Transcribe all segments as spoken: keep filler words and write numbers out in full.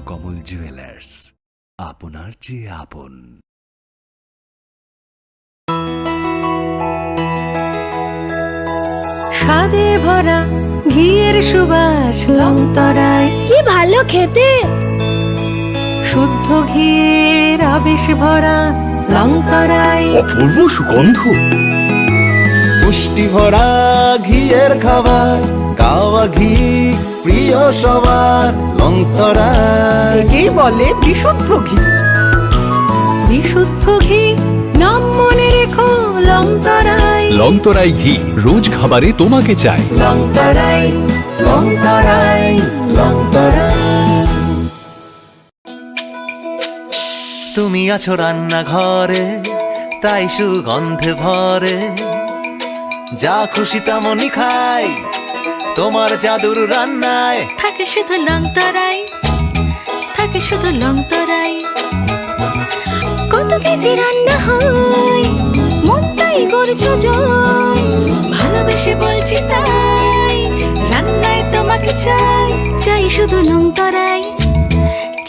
কমল জুয়েলার্স, আপনার চেয়ে আপন। স্বাদে ভরা ঘিয়ের সুবাস লংতরাই। কি ভালো খেতে! শুদ্ধ ঘিয়ের আবেশ ভরা লংতরাই। অপূর্ব সুগন্ধ। পুষ্টি ভরা ঘিয়ের খাবার, গাওয়া ঘি প্রিয় সবার, লংতরাই। একেই বলে বিশুদ্ধ ঘি। বিশুদ্ধ ঘি, নাম মনে রেখো, লংতরাই। লংতরাই ঘি, রোজ খাবারে তোমাকে চাই। লংতরাই, লংতরাই, লংতরাই। তুমি আছো রান্নাঘরে, তাই সুগন্ধে ভরে। যা খুশি তেমনই খাই, তোমার জাদুর রান্নায়। থাকে শুধু লংতরাই, থাকে শুধু লংতরাই। কত কেজি রান্না হয়, মনটাই করছো জয়। ভালোবেসে বলছি তাই, রান্নায় তোমাকে চাই। চাই শুধু লংতরাই,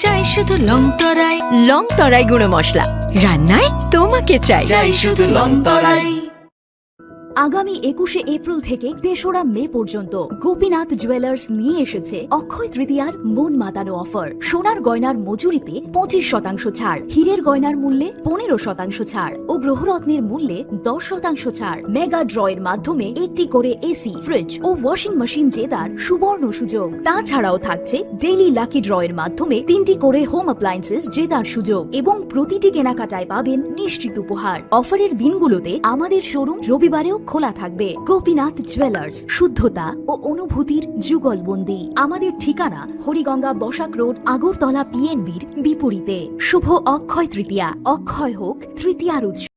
চাই শুধু লংতরাই। লংতরাই গুঁড়ো মশলা, রান্নায় তোমাকে চাই। চাই শুধু লংতরাই। আগামী একুশে এপ্রিল থেকে তেসরা মে পর্যন্ত গোপীনাথ জুয়েলার্স নিয়ে এসেছে অক্ষয় তৃতীয়ার মন মাতানো অফার। সোনার গয়নার মজুরিতে পঁচিশ শতাংশ ছাড়, হীরের গয়নার মূল্যে পনেরো শতাংশ ছাড় ও গ্রহরত্নের মূল্যে দশ শতাংশ ছাড়। মেগা ড্রয়ের মাধ্যমে একটি করে এসি, ফ্রিজ ও ওয়াশিং মেশিন জেতার সুবর্ণ সুযোগ। তাছাড়াও থাকছে ডেইলি লাকি ড্রয়ের মাধ্যমে তিনটি করে হোম অ্যাপ্লায়েন্সেস জেতার সুযোগ এবং প্রতিটি কেনাকাটায় পাবেন নিশ্চিত উপহার। অফারের দিনগুলোতে আমাদের শোরুম রবিবারেও খোলা থাকবে। গোপীনাথ জুয়েলার্স, শুদ্ধতা ও অনুভূতির যুগলবন্দি। আমাদের ঠিকানা হরিগঙ্গা বসাক রোড, আগরতলা পিএনবির বিপরীতে। শুভ অক্ষয় তৃতীয়া, অক্ষয় হোক তৃতীয়ার উৎসব।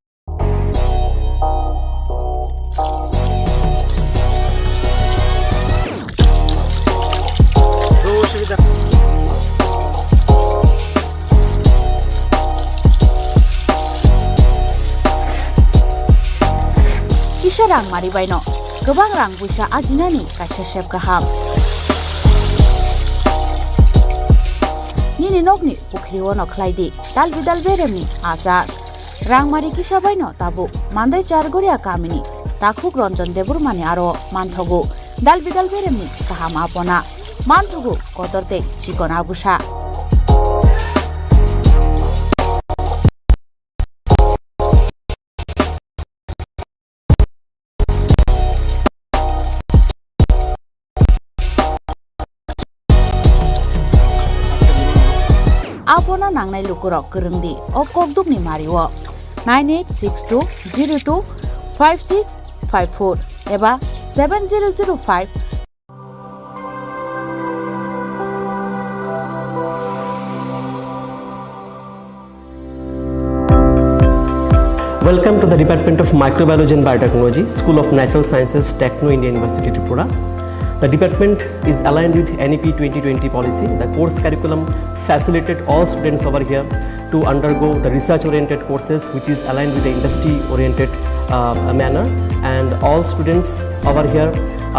Kisa rangmari baino kwbang rang puisa ajinani kaisa sep kaham. Nini nokni pukhriwo no khlai di dal bidal beremni achar. Rangmari kisa baino tabuk Mandai Chargoria kamini takhuk Ranjan Debbarmani aro manthogo dal bidal beremni kaham apona, manthogo kotor tei chikon agusa. Abono nangnai lukurok kwrwng di o kokdukni mario nine eight six two zero two five six five four eba seven zero zero five. Welcome to the Department of Microbiology and Biotechnology, School of Natural Sciences, Techno India University, Tripura. The department is aligned with N E P twenty twenty policy. The course curriculum facilitated all students over here to undergo the research-oriented courses, which is aligned with the industry-oriented, uh, manner. And all students over here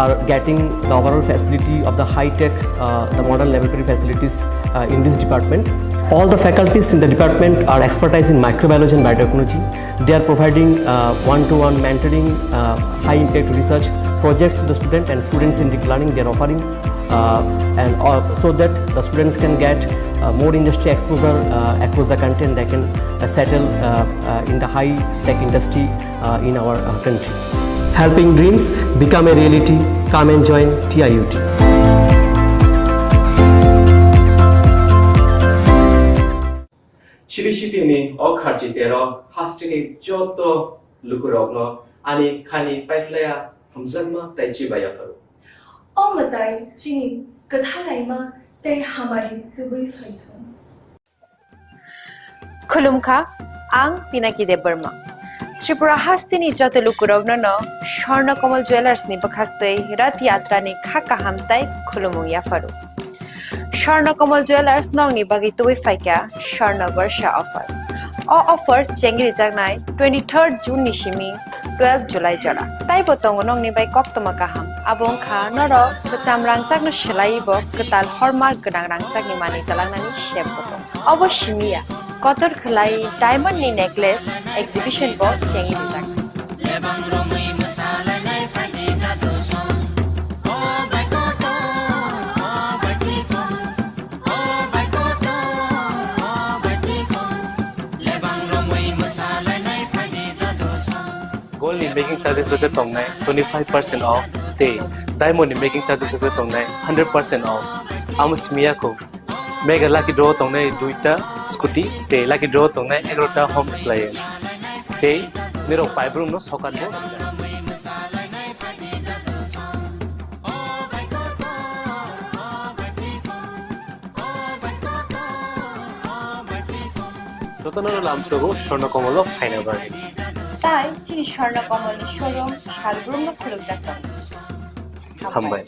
are getting the overall facility of the high-tech, uh, the modern laboratory facilities, uh, in this department. All the faculties in the department are expertise in microbiology and biotechnology. They are providing, uh, one-to-one mentoring, uh, high-impact research projects to the student and students in deep learning. They are offering, uh, and, uh, so that the students can get, uh, more industry exposure, uh, across the country, and they can, uh, settle, uh, uh, in the high-tech industry, uh, in our, uh, country. Helping dreams become a reality. Come and join T I U T. Chiri sitini o kharchi tero hasteni joto lukurokno ani khani paiphlaya hamjakma tei chibai yapharo. O mwtai chini kwthalaima tei hamari tubui phaithung. Khulumkha, ang Pinaki Debbarma. Tripura hasteni joto lukurokno no Swarna Kamal Jewellers ni bwkhaktwi Rath Yatra ni kha kaham tei khulumung yapharo. Swarna Kamal Jewellers nokni bagwi tubui phaikha Swarna Barsha offer. O offer chengri jaknai twenty-third June ni simi twelve July jora. Taibo tongo nokni bai koktwma kaham Abo wngkha norok kwcham rangchakno swlaiwi bo kwtal hormark gwnang rangchakni manwi twlangnani sep bo tongo. Obo simi ya, kotor khwlai diamond ni necklace exhibition bo chengwi rijak. Gold ni making charges rok khe tongnai twenty five percent off, tei diamond ni making charges rok khe tongnai hundred percent off. Amo simi ya kho, mega lucky draw tongnai duita scooty tei lucky draw tongnai egarota home appliance. Tei nirok paibrumno sokat bo rijak. Jotono lamsogo Swarna Komolo phaina bagwi. Tai chini Swarna Komolni showroom salbrumno khulukjak tongo. Hambai.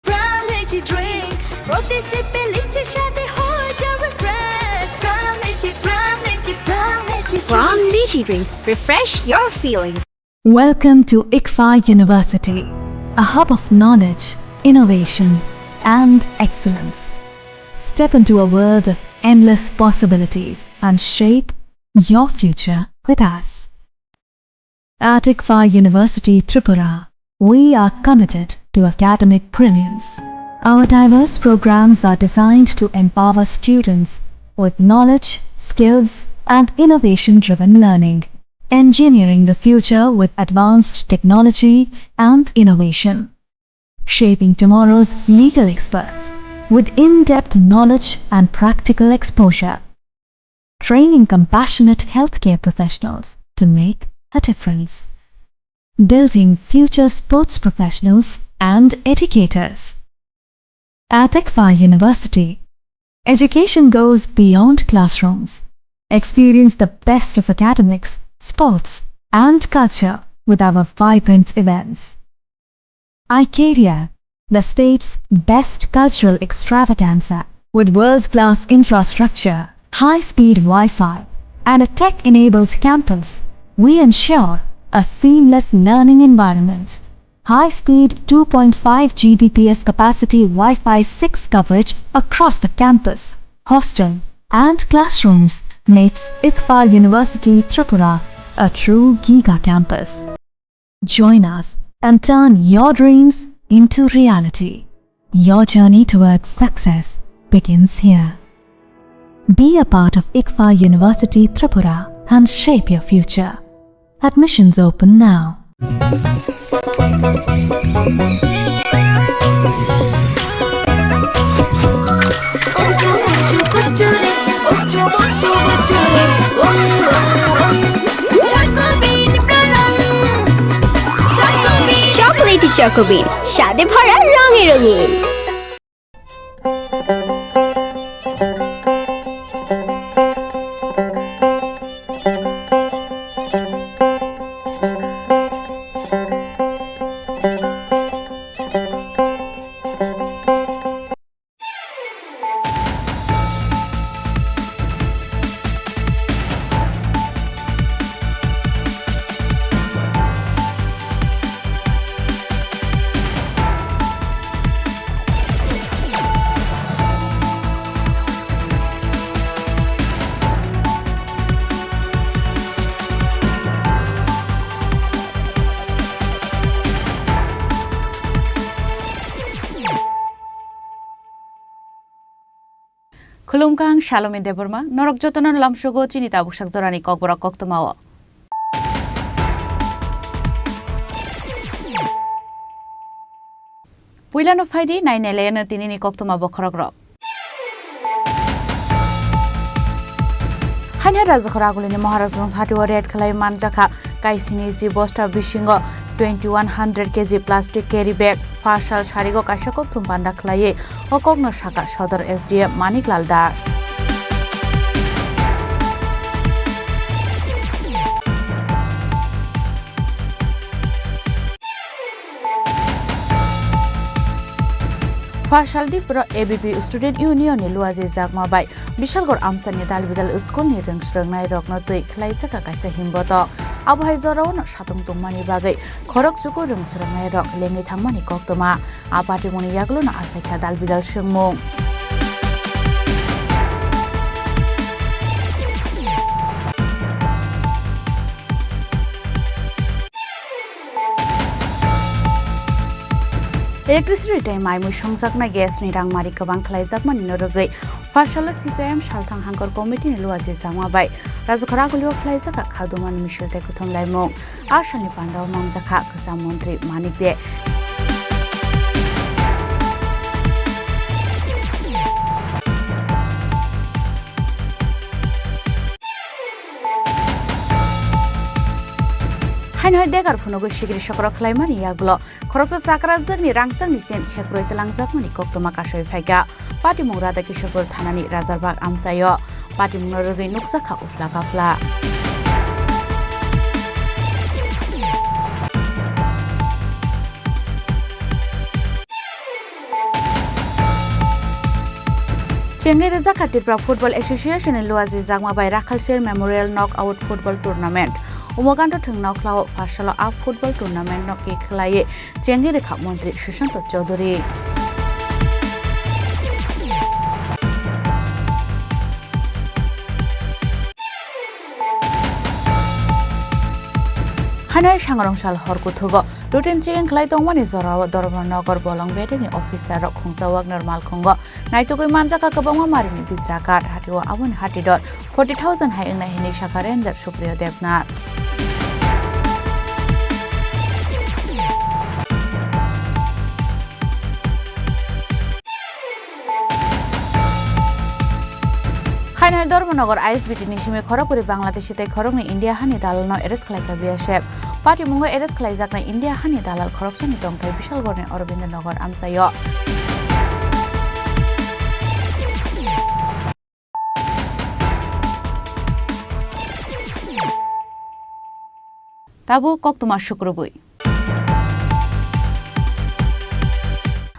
Prime Energy drink, প্রতি সিপে লিচির স্বাদে হয়ে যাবে fresh। Prime Energy, Prime Energy, Prime Energy drink। Prime Energy drink, refresh your feelings। Welcome to ICFAI University, a hub of knowledge, innovation, and excellence. Step into a world of endless possibilities and shape your future with us. At ICFAI University Tripura, we are committed to academic brilliance. Our diverse programs are designed to empower students with knowledge, skills, and innovation-driven learning, engineering the future with advanced technology and innovation, shaping tomorrow's legal experts with in-depth knowledge and practical exposure, training compassionate healthcare professionals to make a difference, building future sports professionals and educators. At ICFAI University, education goes beyond classrooms. Experience the best of academics, sports, and culture with our vibrant events. Icaria, the state's best cultural extravaganza, with world-class infrastructure, high-speed Wi-Fi, and a tech-enabled campus, we ensure a seamless learning environment. High-speed two point five G B P S capacity Wi-Fi six coverage across the campus, hostel, and classrooms makes ICFAI University Tripura a true giga campus. Join us and turn your dreams into reality. Your journey towards success begins here. Be a part of ICFAI University Tripura and shape your future. Admissions open now. Chocolatey Choco Bean, স্বাদে ভরা রঙে রঙিন। Khulumkha, ang Salome Debbarma, norok jotono lamsogo chini tabuksak jorani kokborok koktwmao. Puilano phaidi, nainailaino tinini koktwma bokhorokrok. Haini Rajakhor Agulini Maharajwng satio raid khlai manjakha kaisini ji bosta bisingo twenty one hundred K G plastic carry bag. Phasal sarigo kaisa kokthum panda khlaiwi o kokno sakha Sodor S D M Maniklal Das. Pasaldi pro A B P Student Union ni Luaji Jakma bai Bishalgor amsani dalbidal school ni rwng swrwngnairokno twi khwlaijakha kaisa himbotok. Abo hai jorao no satung tongmani bagwi khorok chuku rwng swrwngnairok lengwi thangmani koktwma. A patimungni yagulono achaikha dalbidal swngmung. Electricity tei mai mui songjaknai gas ni rangmari kwbang khwlaijakmani no rwgwi Pharsalo C P I M Salthang Hangkor Committee ni Luaji Jakma bai Rajakhor Agulio khwlaijak kha khadumani misil tei kuthum laimung. A salni pandao manjakha kwcham montri Manik De. Haino hai degar phunugwi sikiri sokro khlaimani yagulo khoroksa chakrajwkni rangchakni chin sekbrwi twlangjakmani koktwma kasui phaikha. Patimung Radha Kishorpur thanani Rajarbag amchaio. Patimungno rwgwi nukjakha uphla kaphla. Chengwi rwjakha Tripura Football Association ni Luaji Jakma bai Rakhalsir Memorial Knockout Football Tournament. Umagando thwng nokhlao Pharsalo a football tournament no kik khlaiwi chengwi rwkha Montri Sushanta Chowdhury. Haino sangrong sal hor kuthugo routine checking khlai tongmani jorao Dharmanagar bolong bedeni officer rok khungsa Wagner malkhungo naitugwi manjakha kwbangma marini bijra card hatio aboni hatidor forty thousand hai wngnai hinwi sakha Ranger Supriyo Debnath. Haino Dharmanagar I S B T ni simi khorokbwrwi Bangladeshi tei khoroknwi India hani dalalno arrest khlaikha B S F. Patimungo arrest khlaijaknai India hani dalal khoroksani tongthai Bishalgorni Aurobindo Nagar amchaio. Tabuk koktwma sukrubwi.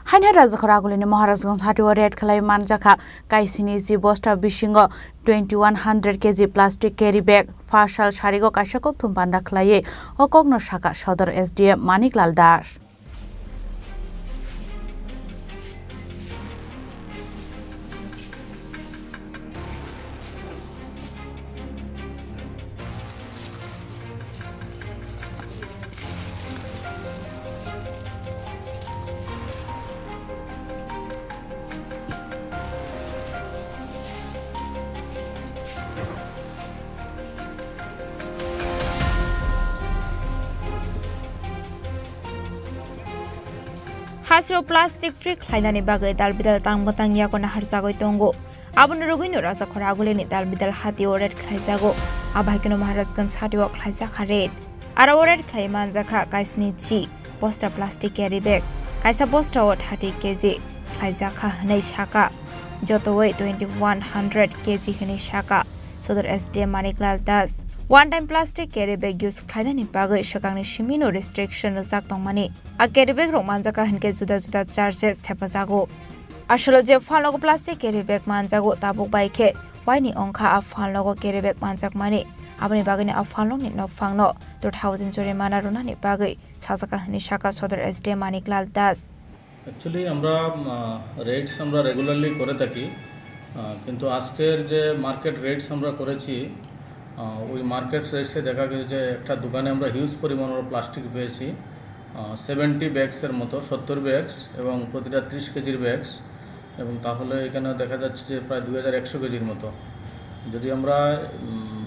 Haino Rajakhor Agulini Maharajganj hatio raid khlai manjakha kaisini ji bosta bisingo twenty one hundred K G plastic carry bag. Pharsal sarigo kaisa kokthum panda khlaiwi o kokno sakha Sodor S D M Manik Lal Das. Hasteo plastic free khlainani bagwi dalbidal tang bwtang yago naharjagwi tongo. Aboni rwgwino Rajakhor Agulini dalbidal hatio raid khlaijago. Abahaikeno Maharajganj hatio khlaijakha raid. Aro raid khlai manjakha kaisni ji bosta plastic carry bag, kaisa bostao thirty K G khlaijakha hwnwi sakha, jotoi twenty one hundred K G hwnwi sakha Sodor S D M Manik Lal Das. One time plastic carry bag use khlainani bagwi swkangni simino restriction rwjak tongmani. A carry bag rok manjakha hinkhe juda juda charges thepajago. Asolo je phalnogo plastic carry bag manjago, tabuk bai khe waini ongkha a phalnogo carry bag manjakmani. Aboni bagwino a phalnokni nokphangno two thousand jorimana rwnani bagwi sajakha hwnwi sakha Sodor S D M Manik Lal Das. Actually, আমরা, উম, আহ, রেডস আমরা রেগুলারলি করে থাকি, আহ, কিন্তু আজকের যে market raids আমরা করেছি, আহ, ওই মার্কেট রেডসে দেখা গেছে যে একটা দোকানে আমরা হিউজ পরিমাণ আমরা প্লাস্টিক পেয়েছি, আহ, সেভেন্টি ব্যাগসের মতো, সত্তর ব্যাগস এবং প্রতিটা ত্রিশ কেজির ব্যাগস, এবং তাহলে এখানে দেখা যাচ্ছে যে প্রায় দুই হাজার একশো কেজির মতো। যদি আমরা, উম,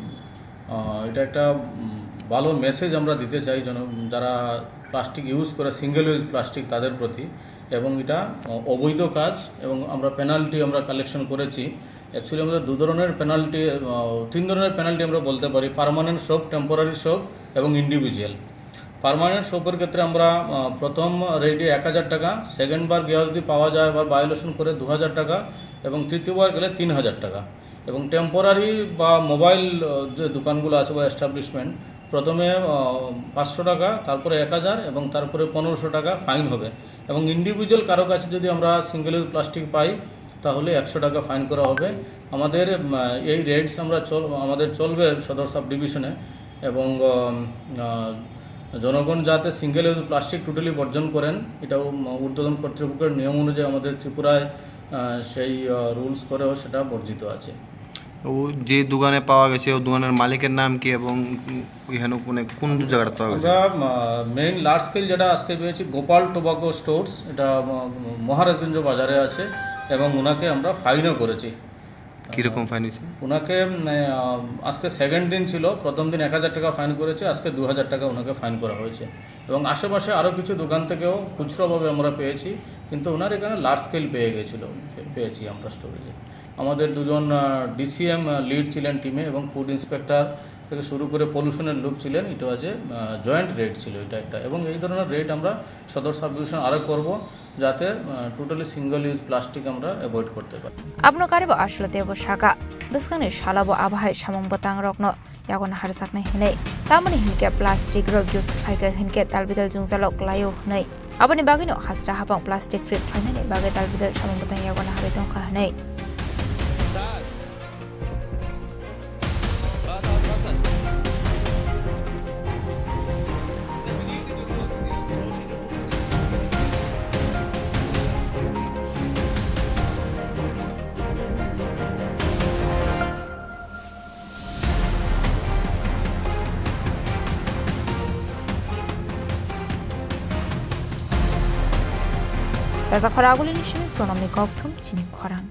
আহ, এটা একটা, উম, ভালো মেসেজ আমরা দিতে চাই জন-, যারা প্লাস্টিক ইউজ করে, সিঙ্গেল ইউজ প্লাস্টিক, তাদের প্রতি, এবং এটা, আহ, অবৈধ কাজ এবং আমরা পেনাল্টি আমরা কালেকশন করেছি। অ্যাকচুয়ালি আমাদের দু ধরনের পেনাল্টি, আহ, তিন ধরনের পেনাল্টি আমরা বলতে পারি, পার্মানেন্ট শপ, টেম্পোরারি শপ এবং ইন্ডিভিজুয়াল। পার্মানেন্ট শপের ক্ষেত্রে আমরা, আহ, প্রথম রেডে এক হাজার টাকা, সেকেন্ড বার গিয়ে যদি পাওয়া যায় বা ভায়োলেশন করে দু হাজার টাকা এবং তৃতীয়বার গেলে তিন হাজার টাকা। এবং টেম্পোরারি বা মোবাইল, আহ, যে দোকানগুলো আছে বা এস্টাবলিশমেন্ট, প্রথমে, আহ, পাঁচশো টাকা, তারপরে এক হাজার এবং তারপরে পনেরোশো টাকা ফাইন হবে। এবং ইন্ডিভিজুয়াল কারো কাছে যদি আমরা সিঙ্গেল ইউজ প্লাস্টিক পাই, তাহলে একশো টাকা ফাইন করা হবে। আমাদের, উম, এই রেডস আমরা চল-, আমাদের চলবে সদর সাব ডিভিশনে। এবং, উম, আহ, জনগণ যাতে সিঙ্গেল ইউজ প্লাস্টিক টোটালি বর্জন করেন, এটাও, উম, ঊর্ধ্বতন কর্তৃপক্ষের নিয়ম অনুযায়ী আমাদের ত্রিপুরায়, আহ, সেই, আহ, রুলস করেও সেটা বর্জিত আছে। ও যে দোকানে পাওয়া গেছে, ও দোকানের মালিকের নাম কি এবং এখানে মানে কোন জায়গাটা পাওয়া গেছে? আমরা, আহ, মেইন লার্জ স্কেল যেটা আজকে পেয়েছি গোপাল টোবাকো স্টোর্স, এটা, আহ, মহারাজগঞ্জ বাজারে আছে এবং ওনাকে আমরা ফাইনও করেছি। কিরকম ফাইন হয়েছে? ওনাকে, উম, আহ, আজকে সেকেন্ড দিন ছিল, প্রথম দিন এক হাজার টাকা ফাইন করেছে, আজকে দু হাজার টাকা ওনাকে ফাইন করা হয়েছে। এবং আশেপাশে আরও কিছু দোকান থেকেও খুচরোভাবে আমরা পেয়েছি, কিন্তু ওনার এখানে লার্জ স্কেল পেয়ে গেছিল, পেয়েছি আমরা স্টোরেজে। আমাদের দুজন, আহ, ডিসিএম, আহ, লিড ছিলেন টিমে এবং ফুড ইন্সপেক্টর থেকে শুরু করে পলিউশনের লোক ছিলেন। It was a, uh, joint raid ছিল এটা একটা। এবং এই ধরনের রেড আমরা সদর সাব ডিভিশন আরও করব, যাতে, আহ, টোটালি সিঙ্গেল ইউজ প্লাস্টিক আমরা অ্যাভয়েড করতে পারি। Abono karibo aswk teibo saka, bwskangni salo bo abo hai samung bwtang rokno yago naharjaknai hinwi. Tamoni hinkhe plastic rok use khlaikha hinkhe dalbidal jwngjalo klaio hinwi. Aboni bagwino hasra habang plastic free khlainani bagwi dalbidal samung bwtang yago naharwi tongkha hinwi. Raja Khoragulini simi pronomni kokthum chini khorang.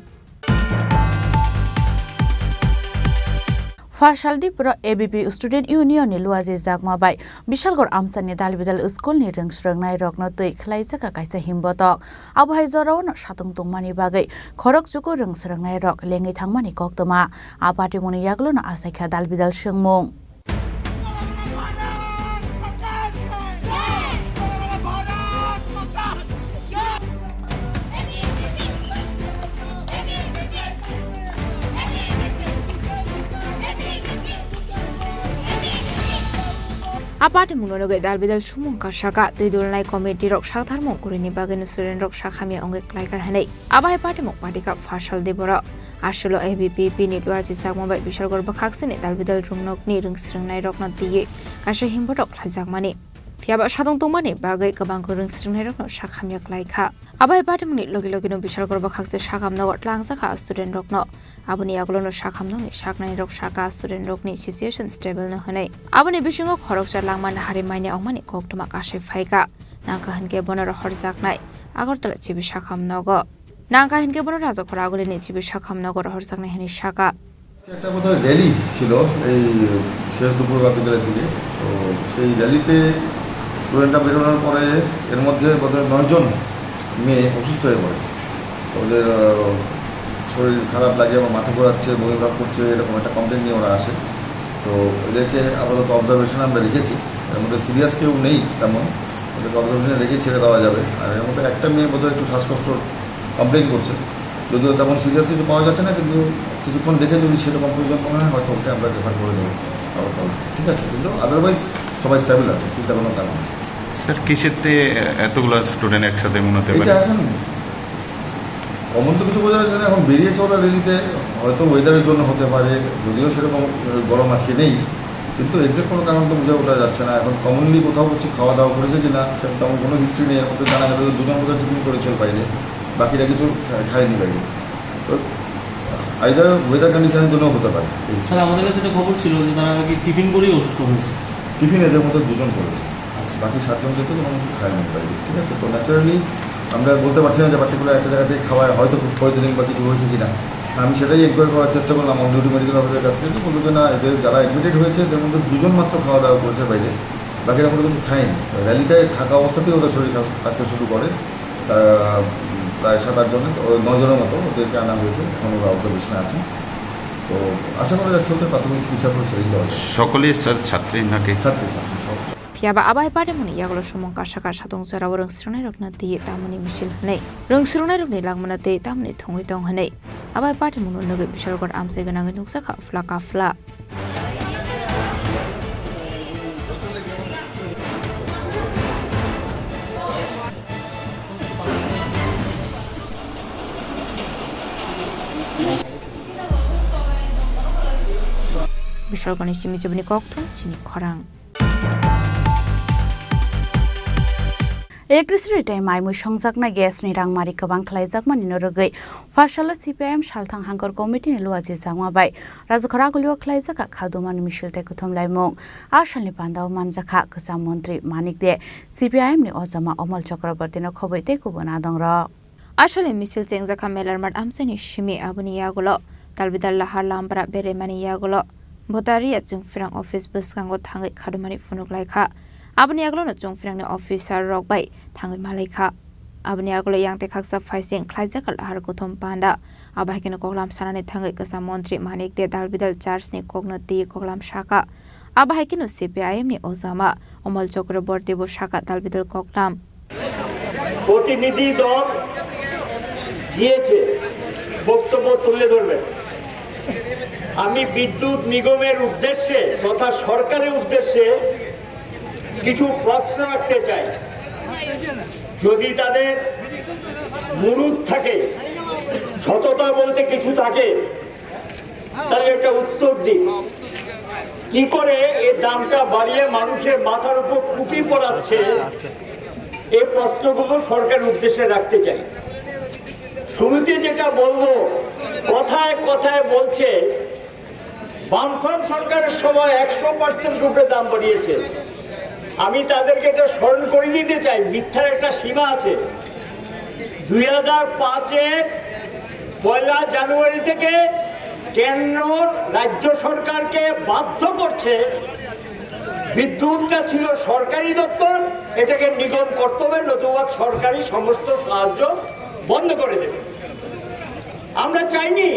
Phasaldi pura A B P Student Union ni Luaji Jakma bai Bishalgarh amsani dalbidal school ni rwng swrwngnai rokno twi khwlaijak kaisa himbotok. Abo hai jorao no satung tongmani bagwi khorok chuku rwng swrwngnai rok lengwi thangmani koktwma. A patimungni yagulo no achaikha dalbidal swngmung. A patimungno nugwi dalbidal sumung kasaka twi dulnai committee rok saktharmung kwrwini bagwino student rok sak hamya wngwi klaikha hinwi. Abo hai patimung patikha Phasaldi borok. Aswlo A B P P ni Luaji Jakma bai Bishalgarh bwkhaksini dalbidal rwngnokni rwng swrwngnairokno twiwi kaisa himbotok khlaijakmani. Phiyaba satung tongmani bagwi kwbangkhe rwng swrwngnairokno sak hamya klaikha. Abo hai patimungni logi logino Bishalgarh bwkhakse sakamnogo tlangjakha studentrokno. Aboni yagulono sakhamnokni saknairok saka studentrokni situation stable no hinwi. Aboni bisingo khoroksa langma nahari manya wngmani koktwma kasai phaikha. Nangkha hinkhe bono rohorjaknai Agartala chibi sakham nogo. Nangkha hinkhe bono Raja Khoragulini chibi sakham nogo rohorjaknai hinwi saka. একটা বোধহয় র‍্যালি ছিল এই সিরাজগঞ্জ বাজারের দিকে। তো সেই র‍্যালিতে স্টুডেন্টরা বেরোনোর পরে এর মধ্যে বোধহয় নয় জন মেয়ে অসুস্থ হয়ে পড়ে। ওদের, আহ, শরীর খারাপ লাগে বা মাথা ঘোরাচ্ছে, বমি ভাব করছে, এরকম একটা কমপ্লেন নিয়ে ওরা আসে। তো এদেরকে আপাতত অবজারভেশনে আমরা রেখেছি। এর মধ্যে সিরিয়াস কেউ নেই তেমন, ওদেরকে অবজারভেশনে রেখে ছেড়ে দেওয়া যাবে। আর এর মধ্যে একটা মেয়ে বোধহয় একটু শ্বাসকষ্টর কমপ্লেন করছে, যদিও তেমন সিরিয়াস কিছু পাওয়া যাচ্ছে না, কিন্তু কিছুক্ষণ দেখে যদি সেরকম প্রয়োজন মনে হয়, হয়তো ওকে আমরা রেফার করে দেবো আগরতলা। ঠিক আছে, কিন্তু আদারওয়াইজ সবাই স্টেবল আছে, চিন্তা কোনো কারণ নেই। স্যার, কিসেতে এতগুলা স্টুডেন্ট একসাথে মনে হতে এটা পারে? এখন কমন তো কিছু বোঝা যাচ্ছে না, এখন বেরিয়েছে ওরা র্যালিতে, হয়তো ওয়েদারের জন্য হতে পারে, যদিও সেরকম গরম আজকে নেই, কিন্তু এক্সাক্ট কোনো কারণ তো বুঝে ওঠা যাচ্ছে না। এখন কমনলি কোথাও কিছু খাওয়া দাওয়া করেছে কি না, সেরকম তেমন কোনো হিস্ট্রি নেই। আমাদের জানা গেল যে দুজন বোধহয় টিফিন করেছিল বাইরে, বাকিরা কিছু খা-, খায়নি বাইরে। তো আইদার ওয়েদার কন্ডিশনের জন্য হতে পারে। স্যার, আমাদের কাছে একটা খবর ছিল যে তারা নাকি টিফিন করেই অসুস্থ হয়েছে। টিফিন এদের মধ্যে দুজন করেছে, আচ্ছা। বাকি সাতজন যেহেতু কোনো কিছু খায়নি বাইরে, ঠিক আছে? তো ন্যাচারালি আমরা বলতে পারছি না যে পার্টিকুলার একটা জায়গা থেকে খাওয়ায় হয়তো ফুড পয়জনিং বা কিছু হয়েছে কিনা। আমি সেটাই এনকোয়ারি করার চেষ্টা করলাম অন ডিউটি মেডিকেল অফিসারের কাছ থেকে, বললো যে না, এদের যারা অ্যাডমিটেড হয়েছে এদের মধ্যে দুজন মাত্র খাওয়া দাওয়া করেছে বাইরে, বাকিরা কোনো কিছু খায়নি। র্যালিতে থাকা অবস্থাতেই ওদের শরীর খারাপ থাকতে শুরু করে। তারা, উম, প্রায় সাত আট জনের, ওই নয় জনের মতো ওদেরকে আনা হয়েছে, এখন ওরা অবজারভেশনে আছে। তো আশা করা যাচ্ছে ওদের প্রাথমিক চিকিৎসার পর ছেড়ে দেওয়া হবে। সকলেই স্যার ছাত্রী নাকি? ছাত্রী, ছাত্রী, সব। Phiyaba abai patimungni yagulo sumung kasa kasa tong jorao rwng swrwngnairokno twi tamoni misil hwnwi, rwng swrwngnairokni langmano twi tamoni thwngwi tong hwnwi abai patimungno nugwi Bishalgarh amchai gwnangwi nukjakha phla kaphla. Sorkarni simi chibini kokthum chini khorang. Electricity tei mai mui songjaknai gas ni rangmari kwbang khlaijakmani no rwgwi, Pharsalo C P I M salthang hangkor committee ni luaji jakma bai Rajkhara gulio khlaijak kha khadumani misil tei kuthum laimung. A salni pandao manjakha kwcham montri Manik De, C P I M ni ojama Omol Chakraborty no khobwi tei kubun adongrok. A salni misil chengjakha Melarmat amchaini simi, aboni yagulo Talbidal Lahar Lampara beremani yagulo Bhotaria Chwngphrang office bwskango thangwi khadumani phunuk laikha. Aboni yagulono Chwngphrangni officer rok bai thangwi malaikha. Aboni yagulo yang tei khaksa phaising khlaijak lahar kuthum panda. Abo hai kheno koklam sanani thangwi kwcham montri Manik De Dalbidal Church ni kokno twi koklam saka. Abo hai kheno C P I M ni ojama Omol Chakraborty bo saka Dalbidal koklam. প্রতিনিধি দল গিয়েছে, বক্তব্য তুলে ধরবেন। আমি বিদ্যুৎ নিগমের উদ্দেশ্যে তথা সরকারের উদ্দেশ্যে কিছু প্রশ্ন রাখতে চাই। যদি তাদের মুরুদ থাকে, সততা বলতে কিছু থাকে, তাহলে একটা উত্তর দিন। কি করে এই দামটা বাড়িয়ে মানুষের মাথার উপর টুপি পড়াচ্ছে, এই প্রশ্নগুলো সরকারের উদ্দেশ্যে রাখতে চাই। শুরুতে যেটা বলবো, কথায় কথায় বলছে বামফ্রন্ট সরকারের সময় একশো পার্সেন্ট উপরে দাম বাড়িয়েছে। আমি তাদেরকে এটা স্মরণ করে দিতে চাই, মিথ্যার একটা সীমা আছে। দুই হাজার পাঁচের পয়লা জানুয়ারি থেকে কেন্দ্র রাজ্য সরকারকে বাধ্য করছে, বিদ্যুৎটা ছিল সরকারি দপ্তর, এটাকে নিগম করতে হবে, নতুবা সরকারি সমস্ত সাহায্য বন্ধ করে দেবে। আমরা চাইনি,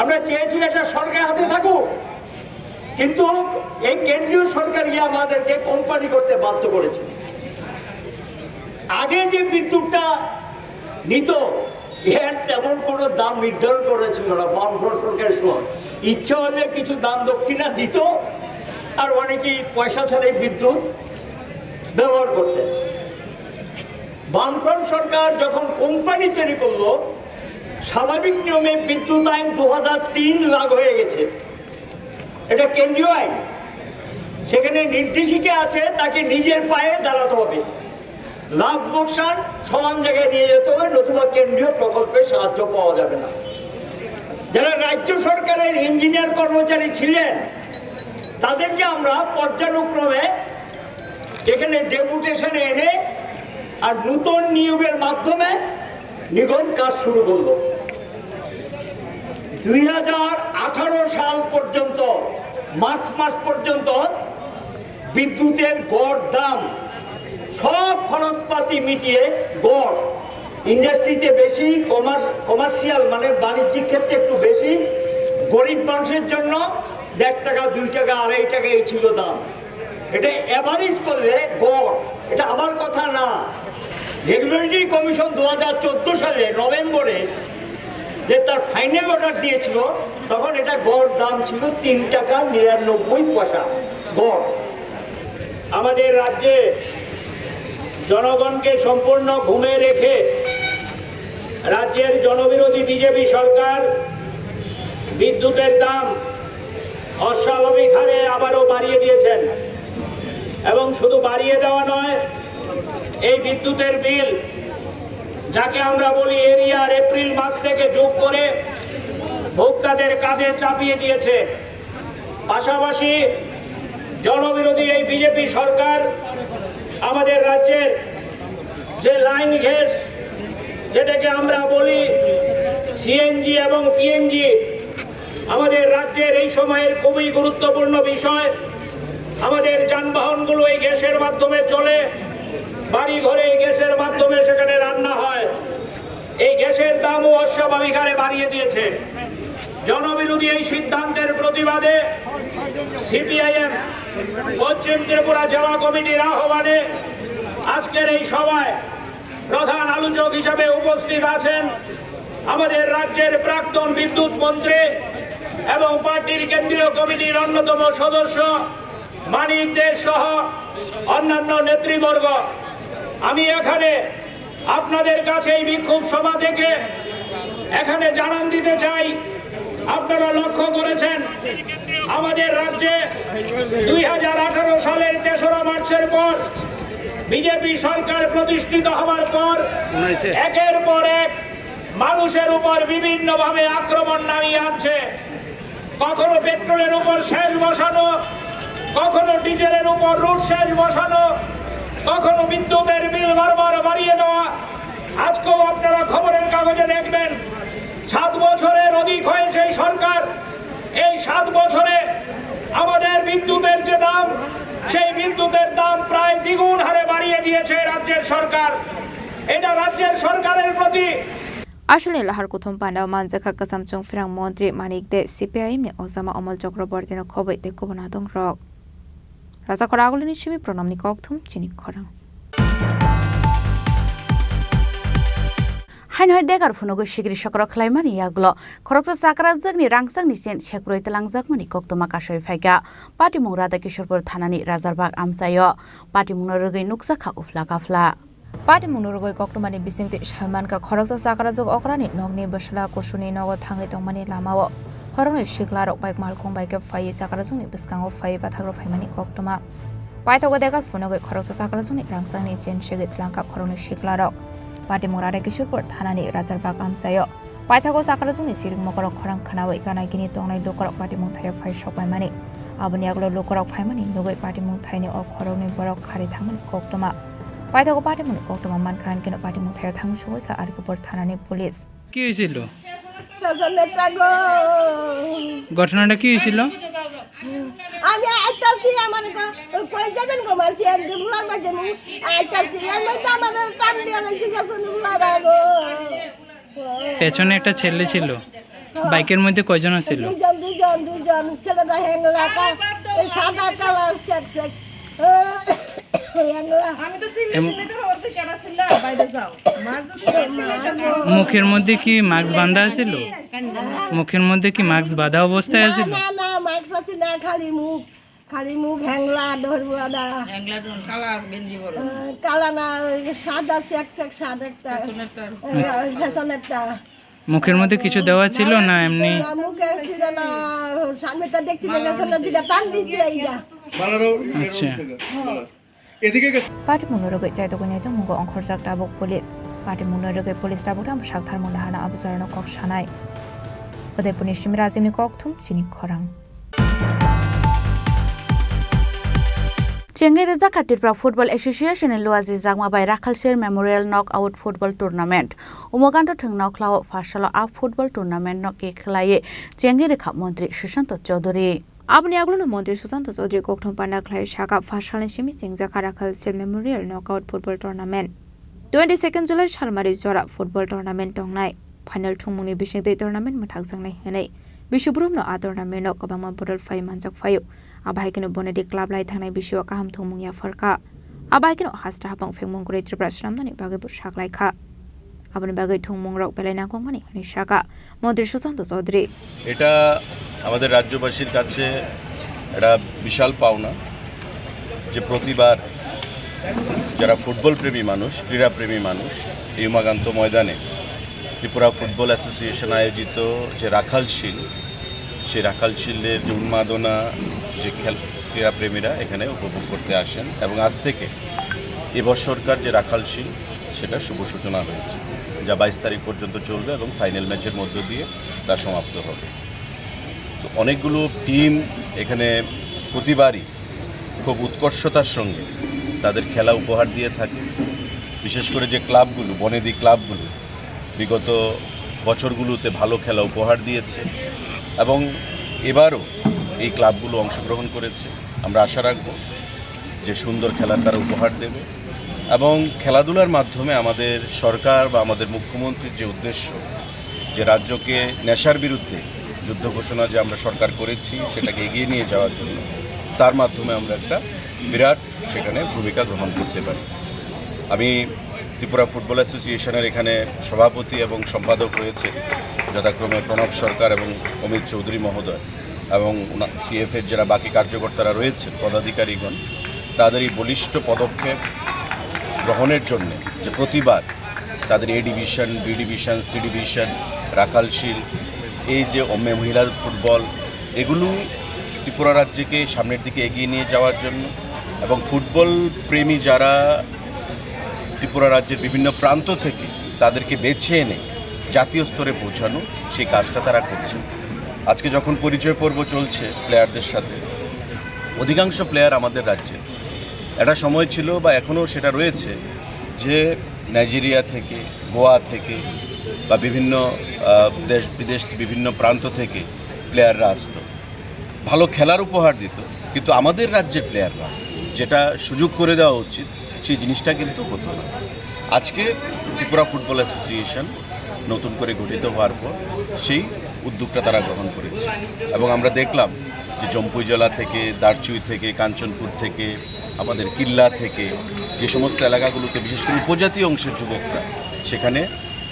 আমরা চেয়েছি একটা সরকার হাতে থাকুক, কিন্তু এই কেন্দ্রীয় সরকার গিয়ে আমাদেরকে কোম্পানি করতে বাধ্য করেছে। আগে যে বিদ্যুৎটা নিত, এর তেমন কোনো দাম নির্ধারণ করা ছিল না বামফ্রন্ট সরকারের সময়। ইচ্ছা হলে কিছু দান দক্ষিণা দিত, আর অনেকেই পয়সা ছাড়াই বিদ্যুৎ ব্যবহার করতেন। বামফ্রন্ট সরকার যখন কোম্পানি তৈরি করলো, স্বাভাবিক নিয়মে বিদ্যুৎ আইন দু হাজার তিন লাগু হয়ে গেছে। এটা কেন্দ্রীয় আইন, সেখানে নির্দেশিকা আছে, তাকে নিজের পায়ে দাঁড়াতে হবে, লাভ লোকসান সমান জায়গায় নিয়ে যেতে হবে, নতুবা কেন্দ্রীয় প্রকল্পের সাহায্য পাওয়া যাবে না। যারা রাজ্য সরকারের ইঞ্জিনিয়ার কর্মচারী ছিলেন, তাদেরকে আমরা পর্যায়ক্রমে এখানে ডেপুটেশনে এনে আর নতুন নিয়োগের মাধ্যমে নিগম কাজ শুরু করলো। দুই হাজার আঠারো সাল পর্যন্ত, মার্চ মাস পর্যন্ত বিদ্যুতের গড় দাম, সব খরচপাতি মিটিয়ে গড়, ইন্ডাস্ট্রিতে বেশি, কমার্স-, কমার্শিয়াল মানে বাণিজ্যিক ক্ষেত্রে একটু বেশি, গরিব মানুষের জন্য দেড় টাকা, দুই টাকা, আড়াই টাকা এই ছিল দাম। এটা অ্যাভারেজ করলে গড়, এটা আমার কথা না। রেগুলেটরি কমিশন দু হাজার চোদ্দ সালে নভেম্বরে যে তার ফাইনাল অর্ডার দিয়েছিল, তখন এটা গড় দাম ছিল তিন টাকা নিরানব্বই পয়সা গড়। আমাদের রাজ্যে জনগণকে সম্পূর্ণ ঘুমে রেখে রাজ্যের জনবিরোধী বিজেপি সরকার বিদ্যুতের দাম অস্বাভাবিক হারে আবারও বাড়িয়ে দিয়েছেন। এবং শুধু বাড়িয়ে দেওয়া নয়, এই বিদ্যুতের বিল, যাকে আমরা বলি এরিয়ার, এপ্রিল মাস থেকে যোগ করে ভোক্তাদের কাঁধে চাপিয়ে দিয়েছে। পাশাপাশি জনবিরোধী এই বিজেপি সরকার আমাদের রাজ্যের যে লাইন গ্যাস, যেটাকে আমরা বলি সিএনজি এবং পিএনজি, আমাদের রাজ্যের এই সময়ের খুবই গুরুত্বপূর্ণ বিষয়। আমাদের যানবাহনগুলো এই গ্যাসের মাধ্যমে চলে, বাড়ি ঘরে এই গ্যাসের মাধ্যমে সেখানে রান্না হয়। এই গ্যাসের দামও অস্বাভাবিক হারে বাড়িয়ে দিয়েছে। জনবিরোধী এই সিদ্ধান্তের প্রতিবাদে সিপিআইএম পশ্চিম ত্রিপুরা জেলা কমিটির আহ্বানে আজকের এই সভায় প্রধান আলোচক হিসেবে উপস্থিত আছেন আমাদের রাজ্যের প্রাক্তন বিদ্যুৎ মন্ত্রী এবং পার্টির কেন্দ্রীয় কমিটির অন্যতম সদস্য মানিক দে সহ অন্যান্য নেতৃবর্গ। আমি এখানে আপনাদের কাছে এই বিক্ষোভ সভা থেকে এখানে জানান দিতে চাই, আপনারা লক্ষ্য করেছেন আমাদের রাজ্যে দুই হাজার আঠারো সালের তেসরা মার্চের পর বিজেপি সরকার প্রতিষ্ঠিত হওয়ার পর একের পর এক মানুষের উপর বিভিন্নভাবে আক্রমণ নামিয়ে আনছে। কখনো পেট্রোলের উপর সেচ বসানো, কখনো ডিজেলের উপর রুট সেচ বসানো, কখনো বিদ্যুতের বিল বারবার বাড়িয়ে দেওয়া। আজকেও আপনারা খবরের কাগজে দেখবেন, সাত বছরের অধিক হয়েছে এই সরকার। এই সাত বছরে আমাদের বিদ্যুতের যে দাম, সেই বিদ্যুতের দাম প্রায় দ্বিগুণ হারে বাড়িয়ে দিয়েছে রাজ্যের সরকার। এটা রাজ্যের সরকারের প্রতি Aswkni lahar kuthum pandao manjakha kwcham chwng phrang montri Manik De, C P I M ni ojama Omol Chakraborty no khobwi tei kubun adongrok. Rajakhor Agulini simi Pranamni kokthum chini khorang. Haino hai dekar phunugwi sikri sokro khlaimani yagulo khoroksa chakrajwkni rangchakni chen sekbrwi twlangjakmani koktwma kasui phaikha. Patimung Radha Kishorpur thanani Rajarbag amchaio. Patimungno rwgwi nukjakha uphla kaphla. Patimungno rwgwi koktwmani bisingtwi saimankha khoroksa chakrajwk okrani nokni bwsla kusuni nogo thangwi tongmani lamao khoroknwi siklarok bike malkhung bai khe phaiwi chakrajwkni bwskango phaiwi bathagrok phaimani koktwma. Paithago dekar phunugwi khoroksa chakrajwkni rangchakni chen segwi twlangkha khoroknwi siklarok. Patimung Radha Kishorpur thanani Rajarbag amchaio. Paithago chakrajwkni siring mokorok khorang khwnawi gana gini tongnai lukurok patimung thaio phai sokbaimani. Aboni yagulo lukurok phaimani nugwi patimung thaini o khoroknwi borok khari thangmani koktwma. Paithago patimungni koktwma mankha, hinkhe no patimung thaio thangwi sogwi kha R K Pur thanani police. কি হয়েছিল? পেছনেরটা গো। ঘটনাটা কি হয়েছিল? আমি আইতাছি, আমার গো, কই যাবেন গো, মারছি, আমি বুলার মাঝে মু-, আইতাছি, এর মধ্যে আমাদের টান দিয়ে লাইছি, পেছনে বুলার গো। পেছনে একটা ছেলে ছিল। বাইকের মধ্যে কয়জন আছিল? দুইজন, দুইজন, দুইজন। ছেলেটা হ্যাংলা, কা-, এই সাদা কালার, চেক, চেক। হ্যাংলা। আমি তো সিলেট, এম- সিলেটের হওয়ার থেকে কেনা ছিল, বাইরে যাও। মার যদি না ছিল, কেন? মুখের মধ্যে কি মাস্ক বাঁধা ছিল? মুখের মধ্যে কি মাস্ক বাঁধা অবস্থায় না, আছিল? না, না, মাস্ক আছে না, খালি মুখ। খালি মুখ হ্যাংলা, ডরবুয়াদা। হ্যাংলা ডন, কালা গেঞ্জি পরা। আহ, কালা না, ওই সাদা চেক চেক শার্ট একটা। পেছনেরটা। আহ, পেছনেরটা। মুখের মধ্যে কিছু দেওয়া ছিল না এমনি? না, মুখে ছিল না, সামনেটা দেখছি না, পেছনে দিকে টান দিছে এইটা। আচ্ছা। এদিকে গেছে। Patimungno rwgwi chaitogwi naitongmungo ongkhorjak tabuk police. Patimungno rwgwi police tabuk tamo saktharmung lahana abo jorano kok sanai. Udaipurni simi Rajibni kokthum chini khorang. Chengwi rwjakha Tripura Football Association ni luaji jakma bai Rakhalsir Memorial Knockout Football Tournament. Umagando thwng nokhlao pharsalo a football tournament no kekhlaiwi chengwi rwkha Montri Sushanta Chaudhury. Aboni agulno Montri Sushanta Chaudhury kokthum panda khlai saka pharsalo simi chengjakha Rakhalsir Memorial Knockout Football Tournament. Twenty second July salmari jora football tournament tongnai. Final thwngmungni bisingtwi tournament mwthakjaknai hwnwi bisi borokno a tournament-o kwbangma bodol phai manjak phaio. Abo hai kheno Bonedi club lai thangnai bisio kaham thwngmung yapharkha. Abo hai kheno hasta hapang phengmung kwrwi Tripura swnamnani bagwibo saklaikha. Aboni bagwi thwngmungrok belai nangkukmani hwnwi sakha Montri Sushanta Chaudhury. এটা আমাদের রাজ্যবাসীর কাছে একটা বিশাল পাওনা যে প্রতিবার যারা ফুটবল প্রেমী মানুষ, ক্রীড়াপ্রেমী মানুষ, এই উমাকান্ত ময়দানে ত্রিপুরা ফুটবল অ্যাসোসিয়েশন আয়োজিত যে রাখাল শিল, সেই রাখাল শিলের যে উন্মাদনা, যে খেল, ক্রীড়াপ্রেমীরা এখানে উপভোগ করতে আসেন এবং আজ থেকে এবছরকার যে রাখাল শিল, সেটা শুভ সূচনা হয়েছে, যা বাইশ তারিখ পর্যন্ত চলবে এবং ফাইনাল ম্যাচের মধ্য দিয়ে তা সমাপ্ত হবে। তো অনেকগুলো টিম এখানে প্রতিবারই খুব উৎকর্ষতার সঙ্গে তাদের খেলা উপহার দিয়ে থাকে। বিশেষ করে যে ক্লাবগুলো, বনেদি ক্লাবগুলো বিগত বছরগুলোতে ভালো খেলা উপহার দিয়েছে এবং এবারও এই ক্লাবগুলো অংশগ্রহণ করেছে। আমরা আশা রাখব যে সুন্দর খেলার তারা উপহার দেবে এবং খেলাধুলার মাধ্যমে আমাদের সরকার বা আমাদের মুখ্যমন্ত্রীর যে উদ্দেশ্য, যে রাজ্যকে নেশার বিরুদ্ধে যুদ্ধ ঘোষণা যে আমরা সরকার করেছি, সেটাকে এগিয়ে নিয়ে যাওয়ার জন্য, তার মাধ্যমে আমরা একটা বিরাট সেখানে ভূমিকা গ্রহণ করতে পারি। আমি ত্রিপুরা ফুটবল অ্যাসোসিয়েশনের এখানে সভাপতি এবং সম্পাদক রয়েছে, যথাক্রমে প্রণব সরকার এবং অমিত চৌধুরী মহোদয়, এবং ওনা-, টিএফএর যারা বাকি কার্যকর্তারা রয়েছেন, পদাধিকারীগণ, তাদের এই বলিষ্ঠ পদক্ষেপ গ্রহণের জন্যে যে প্রতিবার তাদের A division, B division, C division, Rakhal Shil, এই যে অম্মে মহিলা ফুটবল, এগুলো ত্রিপুরা রাজ্যকে সামনের দিকে এগিয়ে নিয়ে যাওয়ার জন্য এবং ফুটবল প্রেমী যারা ত্রিপুরা রাজ্যের বিভিন্ন প্রান্ত থেকে, তাদেরকে বেছে এনে জাতীয় স্তরে পৌঁছানো, সেই কাজটা তারা করছে। আজকে যখন পরিচয় পর্ব চলছে প্লেয়ারদের সাথে, অধিকাংশ প্লেয়ার আমাদের রাজ্যে। একটা সময় ছিল বা এখনও সেটা রয়েছে যে নাইজেরিয়া থেকে, গোয়া থেকে বা বিভিন্ন, আহ, দেশ বিদেশ, বিভিন্ন প্রান্ত থেকে প্লেয়াররা আসতো, ভালো খেলার উপহার দিত, কিন্তু আমাদের রাজ্যের প্লেয়াররা, যেটা সুযোগ করে দেওয়া উচিত, সেই জিনিসটা কিন্তু হতো না। আজকে ত্রিপুরা ফুটবল অ্যাসোসিয়েশন নতুন করে গঠিত হওয়ার পর সেই উদ্যোগটা তারা গ্রহণ করেছে এবং আমরা দেখলাম যে জম্পুইজলা থেকে, দারচুই থেকে, কাঞ্চনপুর থেকে, আমাদের কিল্লা থেকে যে সমস্ত এলাকাগুলোতে বিশেষ করে উপজাতীয় অংশের যুবকরা সেখানে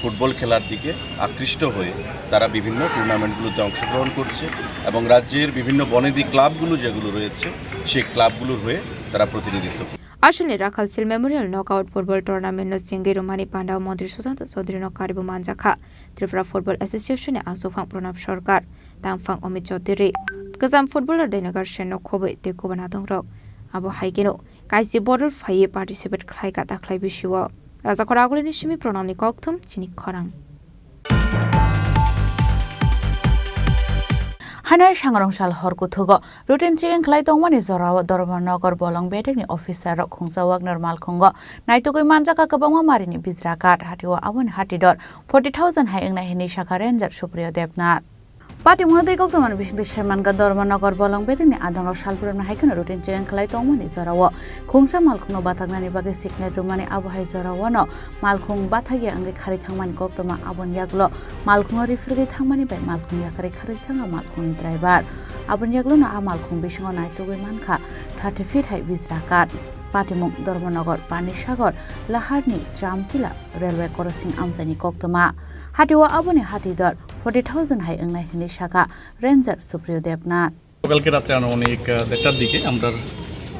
ফুটবল খেলার দিকে আকৃষ্ট হয়ে তারা বিভিন্ন টুর্নামেন্টগুলোতে অংশগ্রহণ করছে এবং রাজ্যের বিভিন্ন বনেদি ক্লাবগুলো যেগুলো রয়েছে সেই ক্লাবগুলোর হয়ে তারা প্রতিনিধিত্ব করছে। Aswkni Rakhalsil Memorial Knockout Football Tournament no chengwi rwmani pandao Montri Sushanta Chaudhary no kariwi manjakha Tripura Football Association ni aswkphang Pranab Sarkar, tangphang Amit Chaudhary, kwcham footballer Dainagar Sen no khobwi tei kubun adongrok. Abo hai kheno kaisi bodol phaiwi participate khlaikha dakhlai bisio. Rajakhor Agulini simi Pranabni kokthum chini khorang. Haino sangrong sal hor kuthugo routine checking khlai tongmani jorao Dharmanagar bolong bedekni officer rok khungsa Wagner malkhungo naitugwi manjakha kwbangma marini bijra card, hatio aboni hatidor forty thousand hai wngnai hinwi sakha Ranger Supriyo Debnath. Patimungno tei koktwmani bisingtwi saimankha Dharmanagar bolong bedekni adongrok salbrumni hai kheno routine checking khlai tongmani jorao khungsa malkhungno bathaknani bagwi signal rwmani, abo hai jorao no malkhung bathakya wngwi kharwi thangmani koktwma. Aboni yagulo malkhungo riphirgwi thangmani bai malkhung yakarwi kharwi thangkha malkhungni driver. Aboni yagulono a malkhung bisingo naitugwi mankha thirty feet hai bijra card. Patimung Dharmanagar Panisagar Laharni Chamtila railway crossing amchaini koktwma. Hatio aboni hatidor forty thousand hai wngnai hinwi sakha Ranger Supriyo Debnath. গতকালকে রাত্রে আনুমানিক, আহ, দেড়টার দিকে আমরা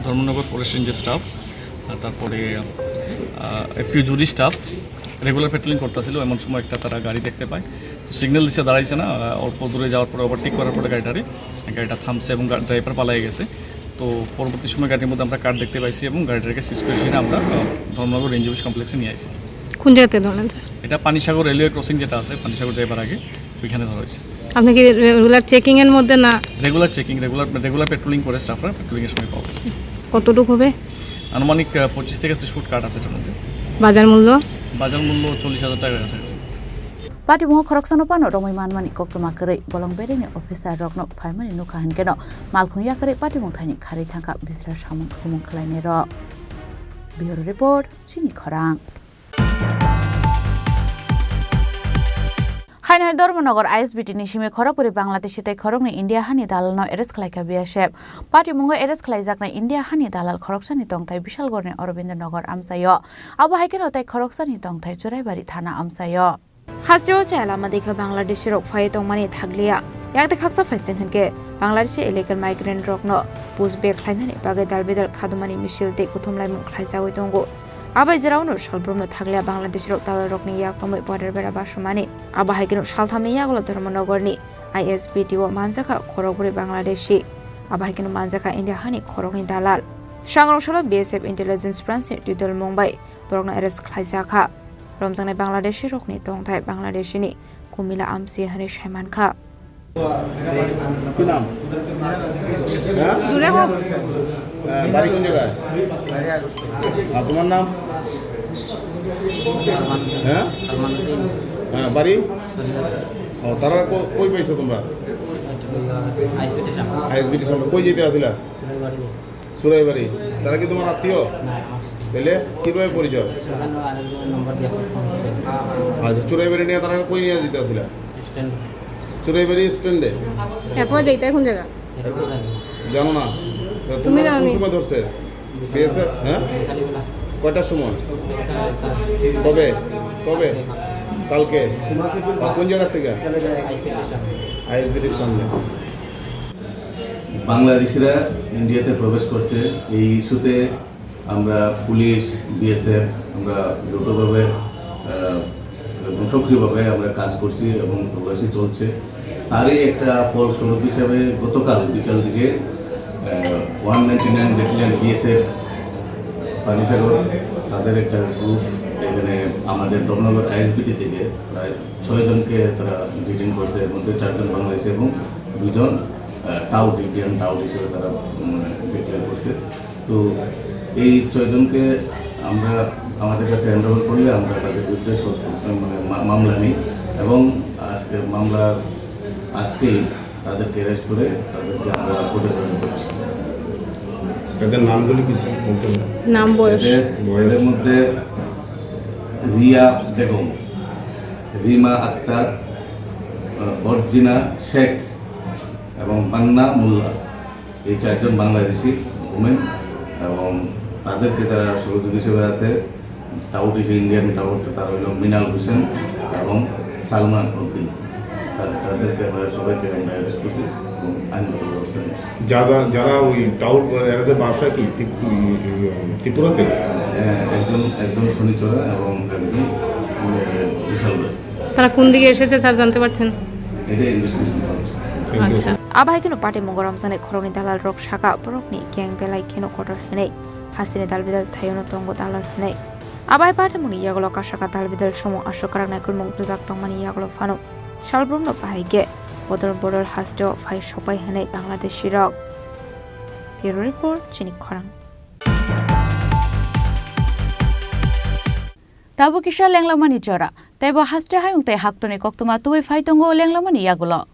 ধর্মনগর ফরেস্ট রেঞ্জের স্টাফ, আহ, তারপরে, আহ, এফপিও জুরি staff regular patrolling করতেছিল। এমন সময় একটা তারা গাড়ি দেখতে পায়, তো সিগন্যাল দিছে, দাঁড়াইছে না। আহ, অল্প দূরে যাওয়ার পরে, ওভারটেক করার পরে গাড়িটারে, গাড়িটা থামছে এবং গা-, ড্রাইভার পালাই গেছে। তো পরবর্তী সময় গাড়ির মধ্যে আমরা কার্ড দেখতে পাইছি এবং গাড়িটাকে সিজ করে সেটা আমরা, আহ, ধর্মনগর রেঞ্জ অফিস কমপ্লেক্সে নিয়ে আসি। কোন জায়গাতে ধরলেন, স্যার? এটা পানিসাগর রেলওয়ে ক্রসিং যেটা আছে, পানিসাগর যাইবার আগে, ওইখানে ধরা হয়েছে। আপনি কি রে-, রেগুলার চেকিং এর মধ্যে না? Regular checking, regular, regular patrolling করে স্টাফরা, পেট্রোলিং এর সময় পাওয়া গেছে। কতটুকু হবে? আনুমানিক, আহ, পঁচিশ থেকে ত্রিশ ফুট কাঠ আছে এটার মধ্যে। বাজার মূল্য? বাজার মূল্য চল্লিশ হাজার টাকার কাছাকাছি। Patimung khoroksano phano romwi manmani koktwma kwrwi, bolong bedekni officer rokno phaimani nukha hinkhe no malkhung yakarwi patimung thaini kharwi thangkha bisra samung khumung khlainai rok. Bureau Report, Chini Khorang. Haino hai Dharmanagar I S B T ni simi khorokbwrwi Bangladeshi tei khoroknwi India hani dalalno arrest khlaikha B S F. Patimungo arrest khlaijaknai India hani dalal khoroksani tongthai Bishalgarhni Aurobindo Nagar amchaio. Abo hai kheno tei khoroksani tongthai Churaibari thana amchaio. Hasteo chaya lama dekha Bangladeshi rok phai tongmani thakliya. Yakte khaksa phaising hinkhe Bangladeshi illegal migrant rokno push back khlainani bagwi dalbidal khadumani misil tei kuthumlaimung khlaijawi tongo. Abai jeraono salbrumno thakliya Bangladesh rok dalalrokni yakomwi border bera basumani. Abo hai kheno salthamni yagulo Dharmanagarni I S B T o manjakha khorokbwrwi Bangladeshi. Abo hai kheno manjakha India hani khoroknwi dalal. Sangrong salo B S F Intelligence Branch ni twi dol mung bai borokno arrest khlaijakha. Romjaknai Bangladeshi rokni tongthai Bangladeshi ni Kumila Amsi hinwi saimankha. কি নাম? হ্যাঁ? জুড়ে হোক। হ্যাঁ, বাড়ি কোন জায়গায়? আর তোমার নাম? হ্যাঁ? হ্যাঁ, বাড়ি? ও, তারা কো-, কই পাইছো তোমরা? আইএসবিটির সামনে। আইএসবিটির সামনে। কই যেতে আসিলা? চুরাইবাড়ি। তারা কি তোমার আত্মীয়? না, আমার আত্মীয়। তাহলে কিভাবে পরিচয়? সেখানে আরেকজন নম্বর দিয়ে ফোন করে। আচ্ছা, চুরাইবাড়ি নিয়ে তারা কই নিয়ে যেতে আসিলা? স্ট্যান্ড। চুরাইবাড়ি স্ট্যান্ডে? এরপর যাইতে কোন জায়গা? এরপর জানি না। জানো না? তা তুমি তোমরা জানো কোন নি? সময় ধরছে? বিএসএফ, হ্যাঁ? বিকালবেলা। কয়টার সময়? একটা, একটা। কবে? কবে? কালকে। আর কোন জায়গা থেকে? আইএসবিটির সামনে। আইএসবিটির সামনে। বাংলাদেশিরা ইন্ডিয়াতে প্রবেশ করছে, এই ইস্যুতে আমরা পুলিশ, বিএসএফ, আমরা যৌথভাবে, আহ, এবং সক্রিয়ভাবে আমরা কাজ করছি এবং তল্লাশি চলছে। তারই একটা ফলস্বরূপ হিসেবে গতকাল বিকাল দিকে one ninety nine battalion BSF Panisagar, তাদের একটা গ্রুপ এখানে আমাদের ধর্মনগর আইএসবিটি থেকে প্রায় ছয়জনকে তারা ডিটেইন করছে, এর মধ্যে চারজন বাংলাদেশি এবং দুজন টাউট, ইন্ডিয়ান টাউট হিসেবে তারা ডিক্লেয়ার করছে। তো এই ছয়জনকে আমরা আমাদের কাছে হ্যান্ড ওভার করলে আমরা তাদের বিরুদ্ধে সব মানে মা- মামলা নিই এবং আজকে মামলা আজকেই তাদেরকে অ্যারেস্ট করে তাদেরকে আমরা কোর্টে প্রেরণ করছি। এদের নামগুলি কি স্যার বলতে পারেন? নাম, বয়স। এদের এদের মধ্যে রিয়া বেগম, রিমা আক্তার, আহ, অর্জিনা শেখ এবং মান্না মোল্লা, এই চারজন বাংলাদেশি উমেন এবং তাদেরকে তারা সহযোগী হিসেবে আছে টাউট হিসেবে, ইন্ডিয়ান টাউট, তারা হইল মিনাল হোসেন এবং সালমান উদ্দিন। তা- তাদেরকে আমরা সবাইকে আমরা অ্যারেস্ট করছি এবং আইনগত ব্যবস্থা নিচ্ছি। যারা যারা ওই টাউট এরা তো বাসা কি ত্রিপ- উম, ত্রিপুরাতে? হ্যাঁ, একজন একজন শনিচরা এবং একজন বিশাল। তারা কোন দিকে এসেছে স্যার জানতে পারছেন? এটা ইনভেস্টিগেশন চলছে। আচ্ছা। Abahaikeno party mungo romjaknai khoroknwi dalalrok saka borokni gang belai kheno kotor hwnwi, hasteni dalbidal thaiono tongo dalal hwnwi. Abai party mungni yagulo kasaka dalbidal somo aswk kwrak naikolmung rwjak tongmani yagulo phano salbrumno bahaikhe bodol bodol hasteo phai sokbai hwnwi Bangladeshirok. Bureau Report, Chini Khorang. Tabuk kisa lenglamani jora, teibo haste hayung tei haktorni koktwma tubui phai tongo lenglamani yagulo.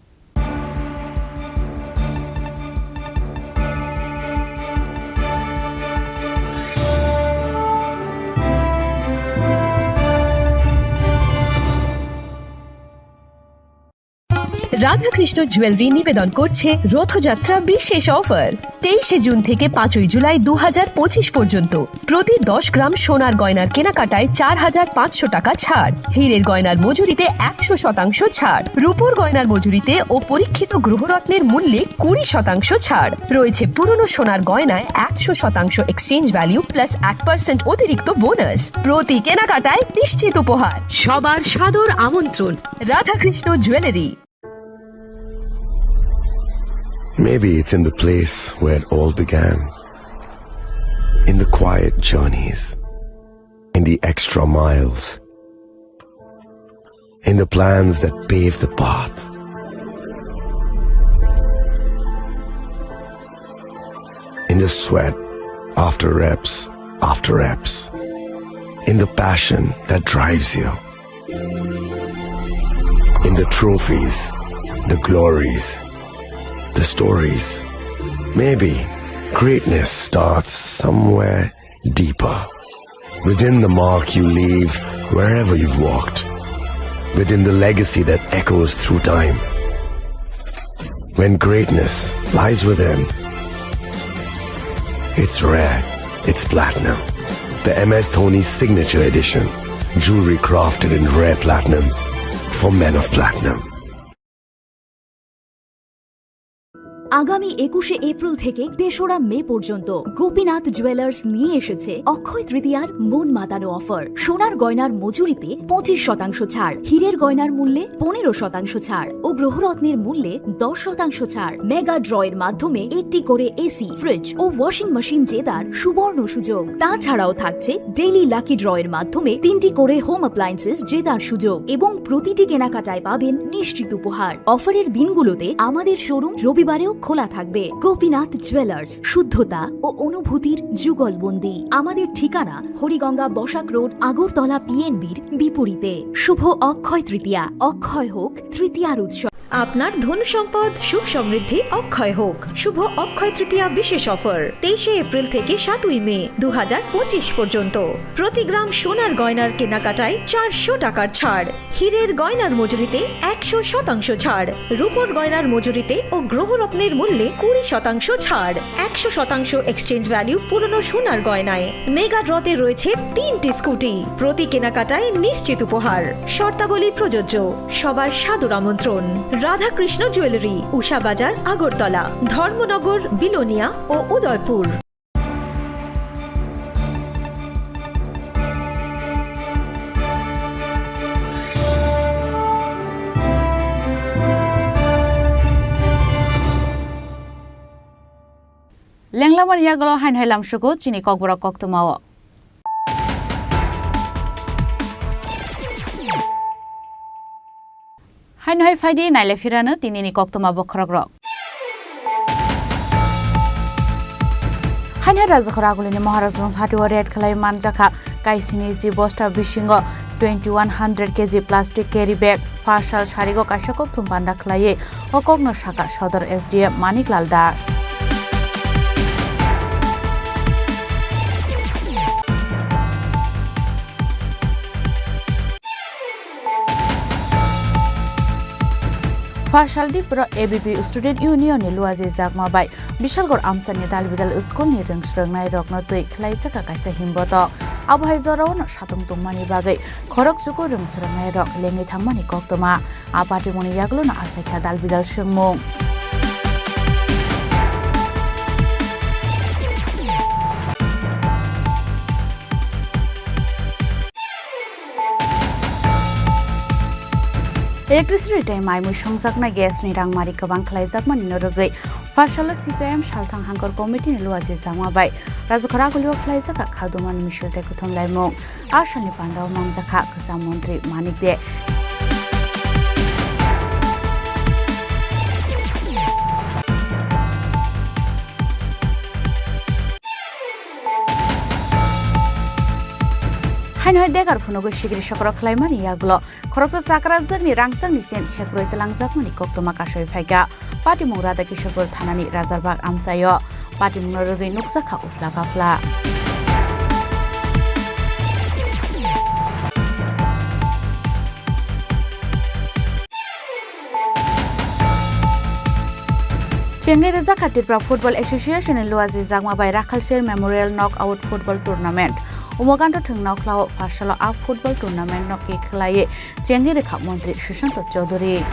Radhakrishna jewellery নিবেদন করছে রথযাত্রা বিশেষ অফার। তেইশে জুন থেকে পাঁচই জুলাই দু হাজার পঁচিশ পর্যন্ত প্রতি দশ গ্রাম সোনার গয়নার কেনাকাটায় চার হাজার পাঁচশো টাকা ছাড়, হীরের গয়নার মজুরিতে একশো শতাংশ ছাড়, রূপোর গয়নার মজুরিতে ও পরীক্ষিত গ্রহরত্নের মূল্যে কুড়ি শতাংশ ছাড় রয়েছে। পুরনো সোনার গয়নায় একশো শতাংশ এক্সচেঞ্জ ভ্যালু প্লাস এক পার্সেন্ট অতিরিক্ত বোনাস। প্রতি কেনাকাটায় নিশ্চিত উপহার। সবার সাদর আমন্ত্রণ Radhakrishna jewellery. Maybe it's in the place where it all began. In the quiet journeys, in the extra miles, in the plans that pave the path, in the sweat after reps after reps, in the passion that drives you. In the trophies, the glories, the stories. Maybe greatness starts somewhere deeper. Within the mark you leave wherever you've walked. Within the legacy that echoes through time. When greatness lies within, it's rare, it's platinum. The M S Dhoni Signature Edition. Jewelry crafted in rare platinum for men of platinum. আগামী একুশে এপ্রিল থেকে তেসরা মে পর্যন্ত গোপীনাথ জুয়েলার্স নিয়ে এসেছে অক্ষয় তৃতীয়ার মন মাতানো অফার। সোনার গয়নার মজুরিতে পঁচিশ শতাংশ ছাড়, হীরের গয়নার মূল্যে পনেরো শতাংশ ছাড় ও গ্রহরত্নের মূল্যে দশ শতাংশ ছাড়। মেগা ড্রয়ের মাধ্যমে একটি করে এসি, ফ্রিজ ও ওয়াশিং মেশিন জেতার সুবর্ণ সুযোগ। তাছাড়াও থাকছে ডেইলি লাকি ড্রয়ের মাধ্যমে তিনটি করে হোম অ্যাপ্লায়েন্সেস জেতার সুযোগ এবং প্রতিটি কেনাকাটায় পাবেন নিশ্চিত উপহার। অফারের দিনগুলোতে আমাদের শোরুম রবিবারেও খোলা থাকবে। গোপীনাথ জুয়েলার্স, শুদ্ধতা ও অনুভূতির যুগলবন্দি। আমাদের ঠিকানা হরিগঙ্গা বসাক রোড, আগরতলা পিএনবির বিপরীতে। শুভ অক্ষয় তৃতীয়া, অক্ষয় হোক তৃতীয়ার উৎসব। আপনার ধন সম্পদ সুখ সমৃদ্ধি অক্ষয় হোক। শুভ অক্ষয় তৃতীয়া বিশেষ অফার তেইশে এপ্রিল থেকে সাতই মে দু হাজার পঁচিশ পর্যন্ত। প্রতি গ্রাম সোনার গয়নার কেনাকাটায় চারশো টাকার ছাড়, হীরের গয়নার মজুরিতে একশো শতাংশ ছাড়, রূপোর গয়নার মজুরিতে ও গ্রহরত্নের মূল্যে কুড়ি শতাংশ ছাড়, একশো শতাংশ এক্সচেঞ্জ ভ্যালু পুরনো সোনার গয়নায়। মেগা ড্রতে রয়েছে তিনটি স্কুটি, প্রতি কেনাকাটায় নিশ্চিত উপহার। শর্তাবলী প্রযোজ্য। সবার সাদর আমন্ত্রণ। রাধাকৃষ্ণ জুয়েলারি, উষা বাজার, আগরতলা, ধর্মনগর, বিলোনিয়া ও Udaipur. Lenglamani yagulo haino hai lamsugo chini kokborok koktwmao. Haino hai phaidi naile phirano tinini koktwma bokhorokrok. Haino hai Rajakhor Agulini Maharajwng hatio raid khlai manjakha kaisini ji bosta bisingo twenty one hundred K G plastic carry bag. Pha sal sarigo kaisa kokthum panda khlaiwi o kokno sakha Sodor S D M Maniklal Das. Pha saldi pro A B P Student Union ni Luaji Jakma bai Bishalgor amsani dal bidal school ni rwng swrwngnairokno twi khlaijak kaisa himbotok. Abo hai jorao no satung tongmani bagwi khorok chuku rwng swrwngnairok lengwi thangmani koktwma. A patimungni yagulono achaikha dal bidal swngmung. Electricity tei mai mui songjaknai gas ni rangmari kwbang khlaijakmani no rwgwi pha salo C P I M Salthang Hangkor Committee ni Luaji Jakma bai Rajakhor Agulio khlaijak kha khadumani misil tei kuthum laimung. A salni pandao manjakha kwcham montri Manik De. Haino hai degar phunugwi sikiri sokro khlaimani yagulo khoroksa chakrajwkni rangchakni chin sekrwi twlangjakmani koktwma kasui phaikha. Patimung Radha Kishorpur thanani Rajarbag amchaio. Patimungno rwgwi nukjakha ufla kafla. Chengwi rwjakha Tripura Football Association ni Luaji Jakma bai Rakhalsir Memorial Knockout Football Tournament. Umaganta thwng nokhlao pha salo a football tournament no kik khlaiwi chengwi rwkha Montri Sushanta Chowdhury.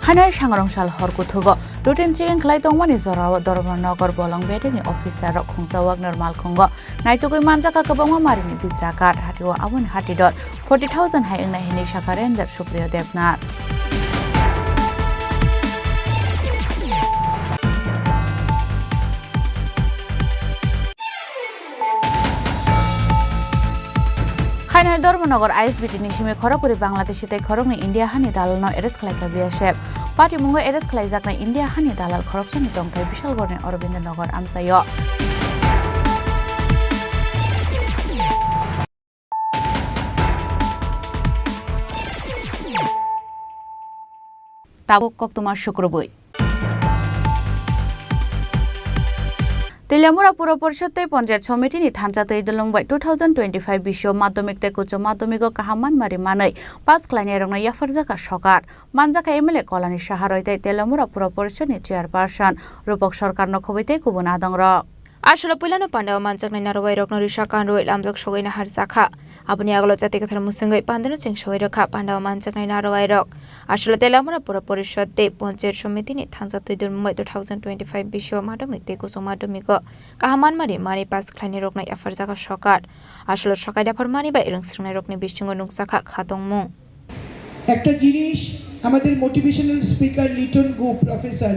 Haino hai sangrong sal hor kuthugo routine checking khlai tongmani jorao Dharmanagar bolong bedeni officer rok khungsa Wagner malkhungo naitugwi manjakha kwbangma marini bijra card hatio aboni hati dor forty thousand hai wngnai hinwi sakha Ranger Supriyo Debnath. Haino hai Dharmanagar I S B T ni simi khorokbwrwi Bangladeshi tei khoroknwi India hani dalalno arrest khlaikha B S F. Patimungo arrest khlaijaknai India hani dalal khoroksani tongthai Bishalgarhni Aurobindo Nagar amchaio. Tabuk koktwma sukrubwi. Teliamura Pura Porishod tei Panchayat Somiti ni thansa twi dulung bai two thousand twenty-five bisio madhyamik tei uccho madhyamik o kaham manmari manwi pass khlainairokno yapharjakha sokar. Manjakha M L A Kolani Saha Roy tei Teliamura Pura Porishod ni chairperson Rupak Sarkar no khobwi tei kubun adongrok. Aswkno puilano pandao manjaknai narwuairokno risa kanrwi lamjak sogwi naharjakha. Aboni agulo Jati Kwthar mwswngwi pandano cheng sogwi rwkha pandao manjaknai narwuairok. Aswkno Teliamura Pura Porishod tei Panchayat Somiti ni thansa twi dulung bai two thousand twenty-five bisio madhyamik tei uccho madhyamik o kaham manmari manwi pass khlainairokno yapharjakha sokar. Aswkno sokai yapharmani bai rwngswrwngnairokni bisingo nukjakha kha tongmung. একটা জিনিস, আমাদের motivational speaker Liton Guha, প্রফেসর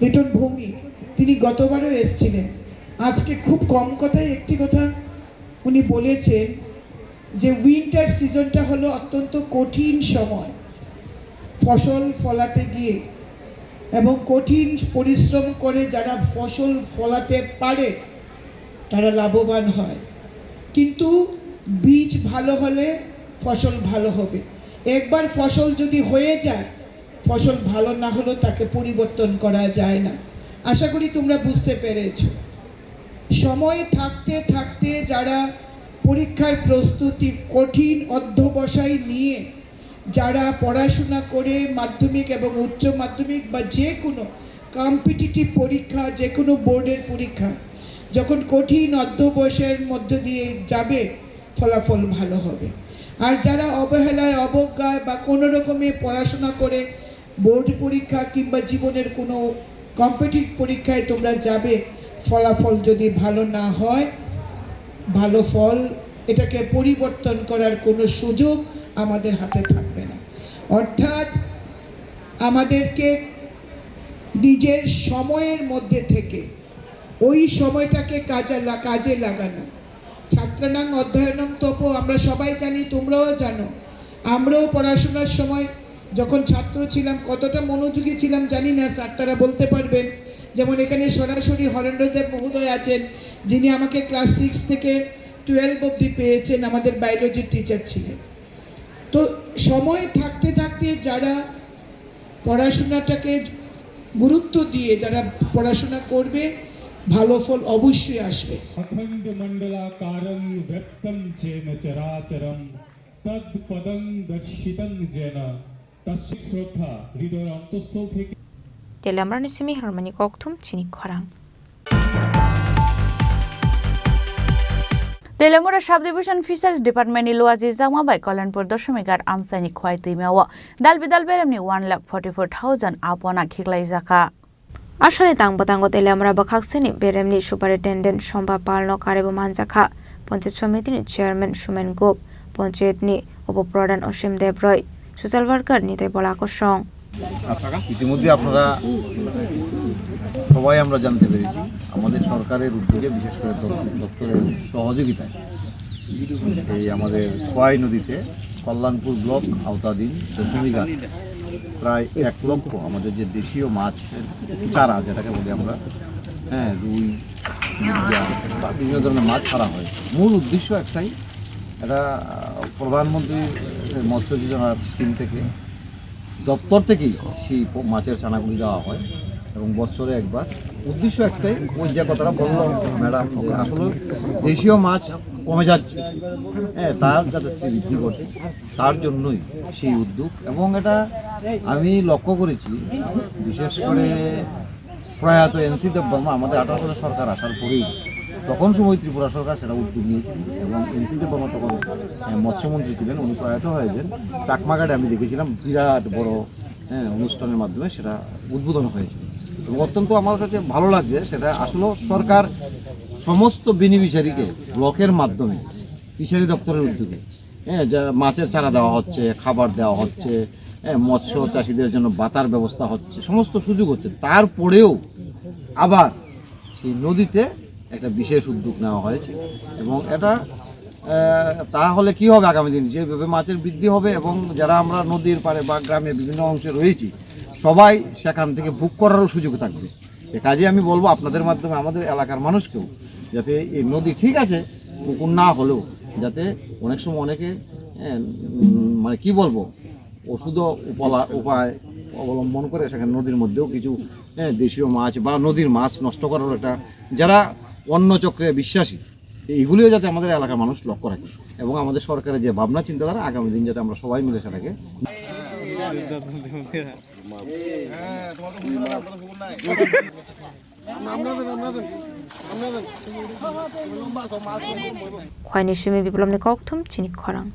লিটন ভৌমিক, তিনি গতবারও এসেছিলেন। আজকে খুব কম কথায় একটি কথা উনি বলেছেন যে উইন্টার সিজনটা হলো অত্যন্ত কঠিন সময় ফসল ফলাতে গিয়ে, এবং কঠিন পরিশ্রম করে যারা ফসল ফলাতে পারে, তারা লাভবান হয়। কিন্তু বীজ ভালো হলে ফসল ভালো হবে। একবার ফসল যদি হয়ে যায়, ফসল ভালো না হলেও তাকে পরিবর্তন করা যায় না। আশা করি তোমরা বুঝতে পেরেছো। সময় থাকতে থাকতে যারা পরীক্ষার প্রস্তুতি, কঠিন অধ্যবসায় নিয়ে যারা পড়াশোনা করে মাধ্যমিক এবং উচ্চ মাধ্যমিক বা যে কোনো কম্পিটিটিভ পরীক্ষা, যে কোনো বোর্ডের পরীক্ষা, যখন কঠিন অধ্যবসায়ের মধ্য দিয়ে যাবে, ফলাফল ভালো হবে। আর যারা অবহেলায়, অবজ্ঞায় বা কোনো রকমে পড়াশোনা করে বোর্ড পরীক্ষা কিংবা জীবনের কোনো কম্পিটিটিভ পরীক্ষায় তোমরা যাবে, ফলাফল যদি ভালো না হয়, ভালো ফল এটাকে পরিবর্তন করার কোনো সুযোগ আমাদের হাতে থাকবে না। অর্থাৎ আমাদেরকে নিজের সময়ের মধ্যে থেকে ওই সময়টাকে কাজে লা-, কাজে লাগানো। ছাত্রাণাং অধ্যয়নং তপ, আমরা সবাই জানি, তোমরাও জানো। আমরাও পড়াশোনার সময় যখন ছাত্র ছিলাম, কতটা মনোযোগী ছিলাম জানি না, স্যার তারা বলতে পারবেন। যেমন এখানে সরাসরি হরেন্দ্রদেব মহোদয় আছেন, যিনি আমাকে ক্লাস সিক্স থেকে টুয়েলভ অবধি পেয়েছেন, আমাদের বায়োলজির টিচার ছিলেন। তো সময় থাকতে থাকতে যারা পড়াশোনাটাকে গুরুত্ব দিয়ে যারা পড়াশোনা করবে, ভালো ফল অবশ্যই আসবে। अखण्डमण्डलाकारं व्याप्तं येन चराचरं तत्पदं दर्शितं येन तस्मै श्रद्धा हृदयन्तःस्थल থেকে। Telamrani simi harmani kokthum chini khorang. Telamura Subdivision Fisheries Department ni luaji jakma bai Kalanpur Doshomighat amchaini khwai twima o dal bidal beremni one lakh forty four thousand apona khiklai jaka. Aswkni tang bwtango Telamura bwkhakseni beremni Superintendent Somba Palno karwi bo manjakha, Panchayat Somitini Chairman Sumen Gop, Panchayatni Upo Pradhan Osim Debroi, Social Worker Nitai Bola Kosong. ইতিমধ্যে আপনারা সবাই আমরা জানতে পেরেছি, আমাদের সরকারের উদ্যোগে, বিশেষ করে দপ-, দপ্তরের সহযোগিতায় এই আমাদের খোয়াই নদীতে কল্যাণপুর ব্লক আওতাধীন দশমীঘাট প্রায় এক লক্ষ আমাদের যে দেশীয় মাছের চারা, যেটাকে বলি আমরা, হ্যাঁ, রুই, মৃগেল বা বিভিন্ন ধরনের মাছ ছাড়া হয়। মূল উদ্দেশ্য একটাই, এটা, আহ, প্রধানমন্ত্রী মৎস্য যোজনার স্কিম থেকে দপ্তর থেকেই সেই প-, মাছের চারাগুলি দেওয়া হয় এবং বছরে একবার। উদ্দেশ্য একটাই, ওই যে কথাটা বললো ম্যাডাম, আসলে দেশীয় মাছ কমে যাচ্ছে, হ্যাঁ, তার যাতে শ্রীবৃদ্ধি ঘটে, তার জন্যই সেই উদ্যোগ। এবং এটা আমি লক্ষ্য করেছি, বিশেষ করে প্রয়াত এন সি দেববর্মা আমাদের আঠারো সালের সরকার আসার পরেই, তখন সময় ত্রিপুরা সরকার সেটা উদ্যোগ নিয়েছিল এবং এন সি দেববর্মা তখন, আহ, মৎস্যমন্ত্রী ছিলেন, উনি প্রয়াত হয়ে যান। চাকমাঘাটে আমি দেখেছিলাম বিরাট বড়, হ্যাঁ, অনুষ্ঠানের মাধ্যমে সেটা উদ্বোধন হয়েছিল এবং অত্যন্ত আমার কাছে ভালো লাগছে। সেটা আসলে সরকার সমস্ত বেনিফিশিয়ারিকে ব্লকের মাধ্যমে ফিশারি দপ্তরের উদ্যোগে, হ্যাঁ, যা মাছের চারা দেওয়া হচ্ছে, খাবার দেওয়া হচ্ছে, হ্যাঁ, মৎস্য চাষীদের জন্য ভাতার ব্যবস্থা হচ্ছে, সমস্ত সুযোগ হচ্ছে। তারপরেও আবার সেই নদীতে একটা বিশেষ উদ্যোগ নেওয়া হয়েছে এবং এটা, আহ, তাহলে কি হবে, আগামী দিন যেভাবে মাছের বৃদ্ধি হবে এবং যারা আমরা নদীর পাড়ে বা গ্রামে বিভিন্ন অংশে রয়েছি, সবাই সেখান থেকে ভোগ করারও সুযোগ থাকবে। এ কাজে আমি বলবো আপনাদের মাধ্যমে আমাদের এলাকার মানুষকেও, যাতে এই নদী ঠিক আছে, পুকুর না হলেও, যাতে অনেক সময় অনেকে, হ্যাঁ, উম, মানে কি বলবো, ওষুধও উপলা-, উপায় অবলম্বন করে সেখানে নদীর মধ্যেও কিছু, হ্যাঁ, দেশীয় মাছ বা নদীর মাছ নষ্ট করার একটা, যারা অন্য চক্রে বিশ্বাসী, এইগুলিও যাতে আমাদের এলাকার মানুষ লক্ষ্য রাখে এবং আমাদের সরকারের যে ভাবনা চিন্তাধারা, আগামী দিন যাতে আমরা সবাই মিলে সেটাকে Khwaini simi biplopni kokthum chini khorang.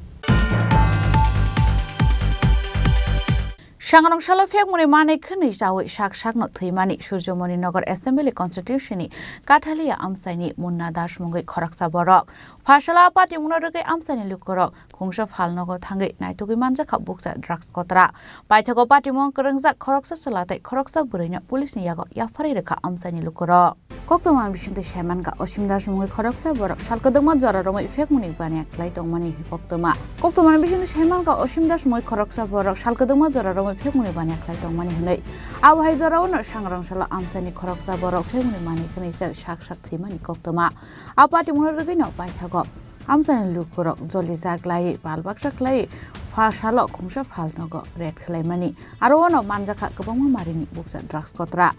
Sangrong salo phekmuni manwi khwnwi chawi sak sakno thwimani Surjomoni Nagar Assembly Constituency ni Kathalia amchaini Munna Das mungwi khoroksa borok. Pharsalo a party mungno rwgwi amchaini lukurok khungsa phalnogo thangwi naitugwi manjakha bukcha drugs kotra. Paithago party mungo kwrwngjak khoroksa chwla tei khoroksa bwrwino police ni yago yapharwi rwkha amchaini lukurok. Koktwma bisingtwi saimankha, Osim Das mungwi khoroksa borok sal kwdwkma jora romwi phekmuni baniya khlai tongmani koktwma. Koktwmani bisingtwi saimankha, Osim Das mungwi khoroksa borok sal kwdwkma jora romwi phekmuni baniya khlai tongmani hwnwi. Abo hai jorao no sangrong salo amchaini khoroksa borok phekmuni manwi khwnwi sak sak thwimani koktwma. A party mungno rwgwino paithago amchaini lukurok jolijak lai, pal baksa khlai, pha salo khungsa phalnogo raid khlaimani. Aro ono manjakha kwbangma marini bukcha drugs kotra.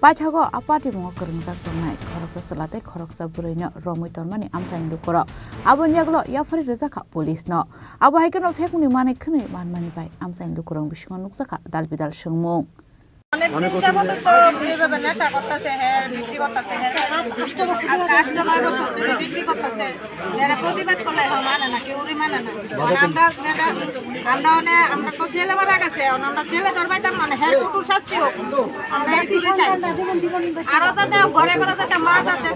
Paithago a party mungo kwrwngjak tongnai khoroksa chwla tei khoroksa bwrwino romwi tonmani amchaini lukurok. Aboni yagulo yapharwi rwjakha police no. Abo hai kheno phekmuni manwi khwnwi manmani bai amchaini lukurok bisingo nukjakha dal bidal swngmung. মানে তিন চার বছর তো এইভাবে নেশা করতেছে, হ্যাঁ, বিক্রি করতেছে, হ্যাঁ। আজকে আষ্ট নয় বছর ধরে বিক্রি করতেছে। এরা প্রতিবাদ করলে এখন মানে না, কেউ মানে না। মানে আমরা যেটা, আমরা মানে, আমরা তো জেলে মারা গেছে, এখন আমরা জেলে ধরবাইতাম মানে, হ্যাঁ, কঠোর শাস্তি হোক। আমরা এইটুকুই চাই। আরো যাতে ঘরে ঘরে যাতে মা যাতে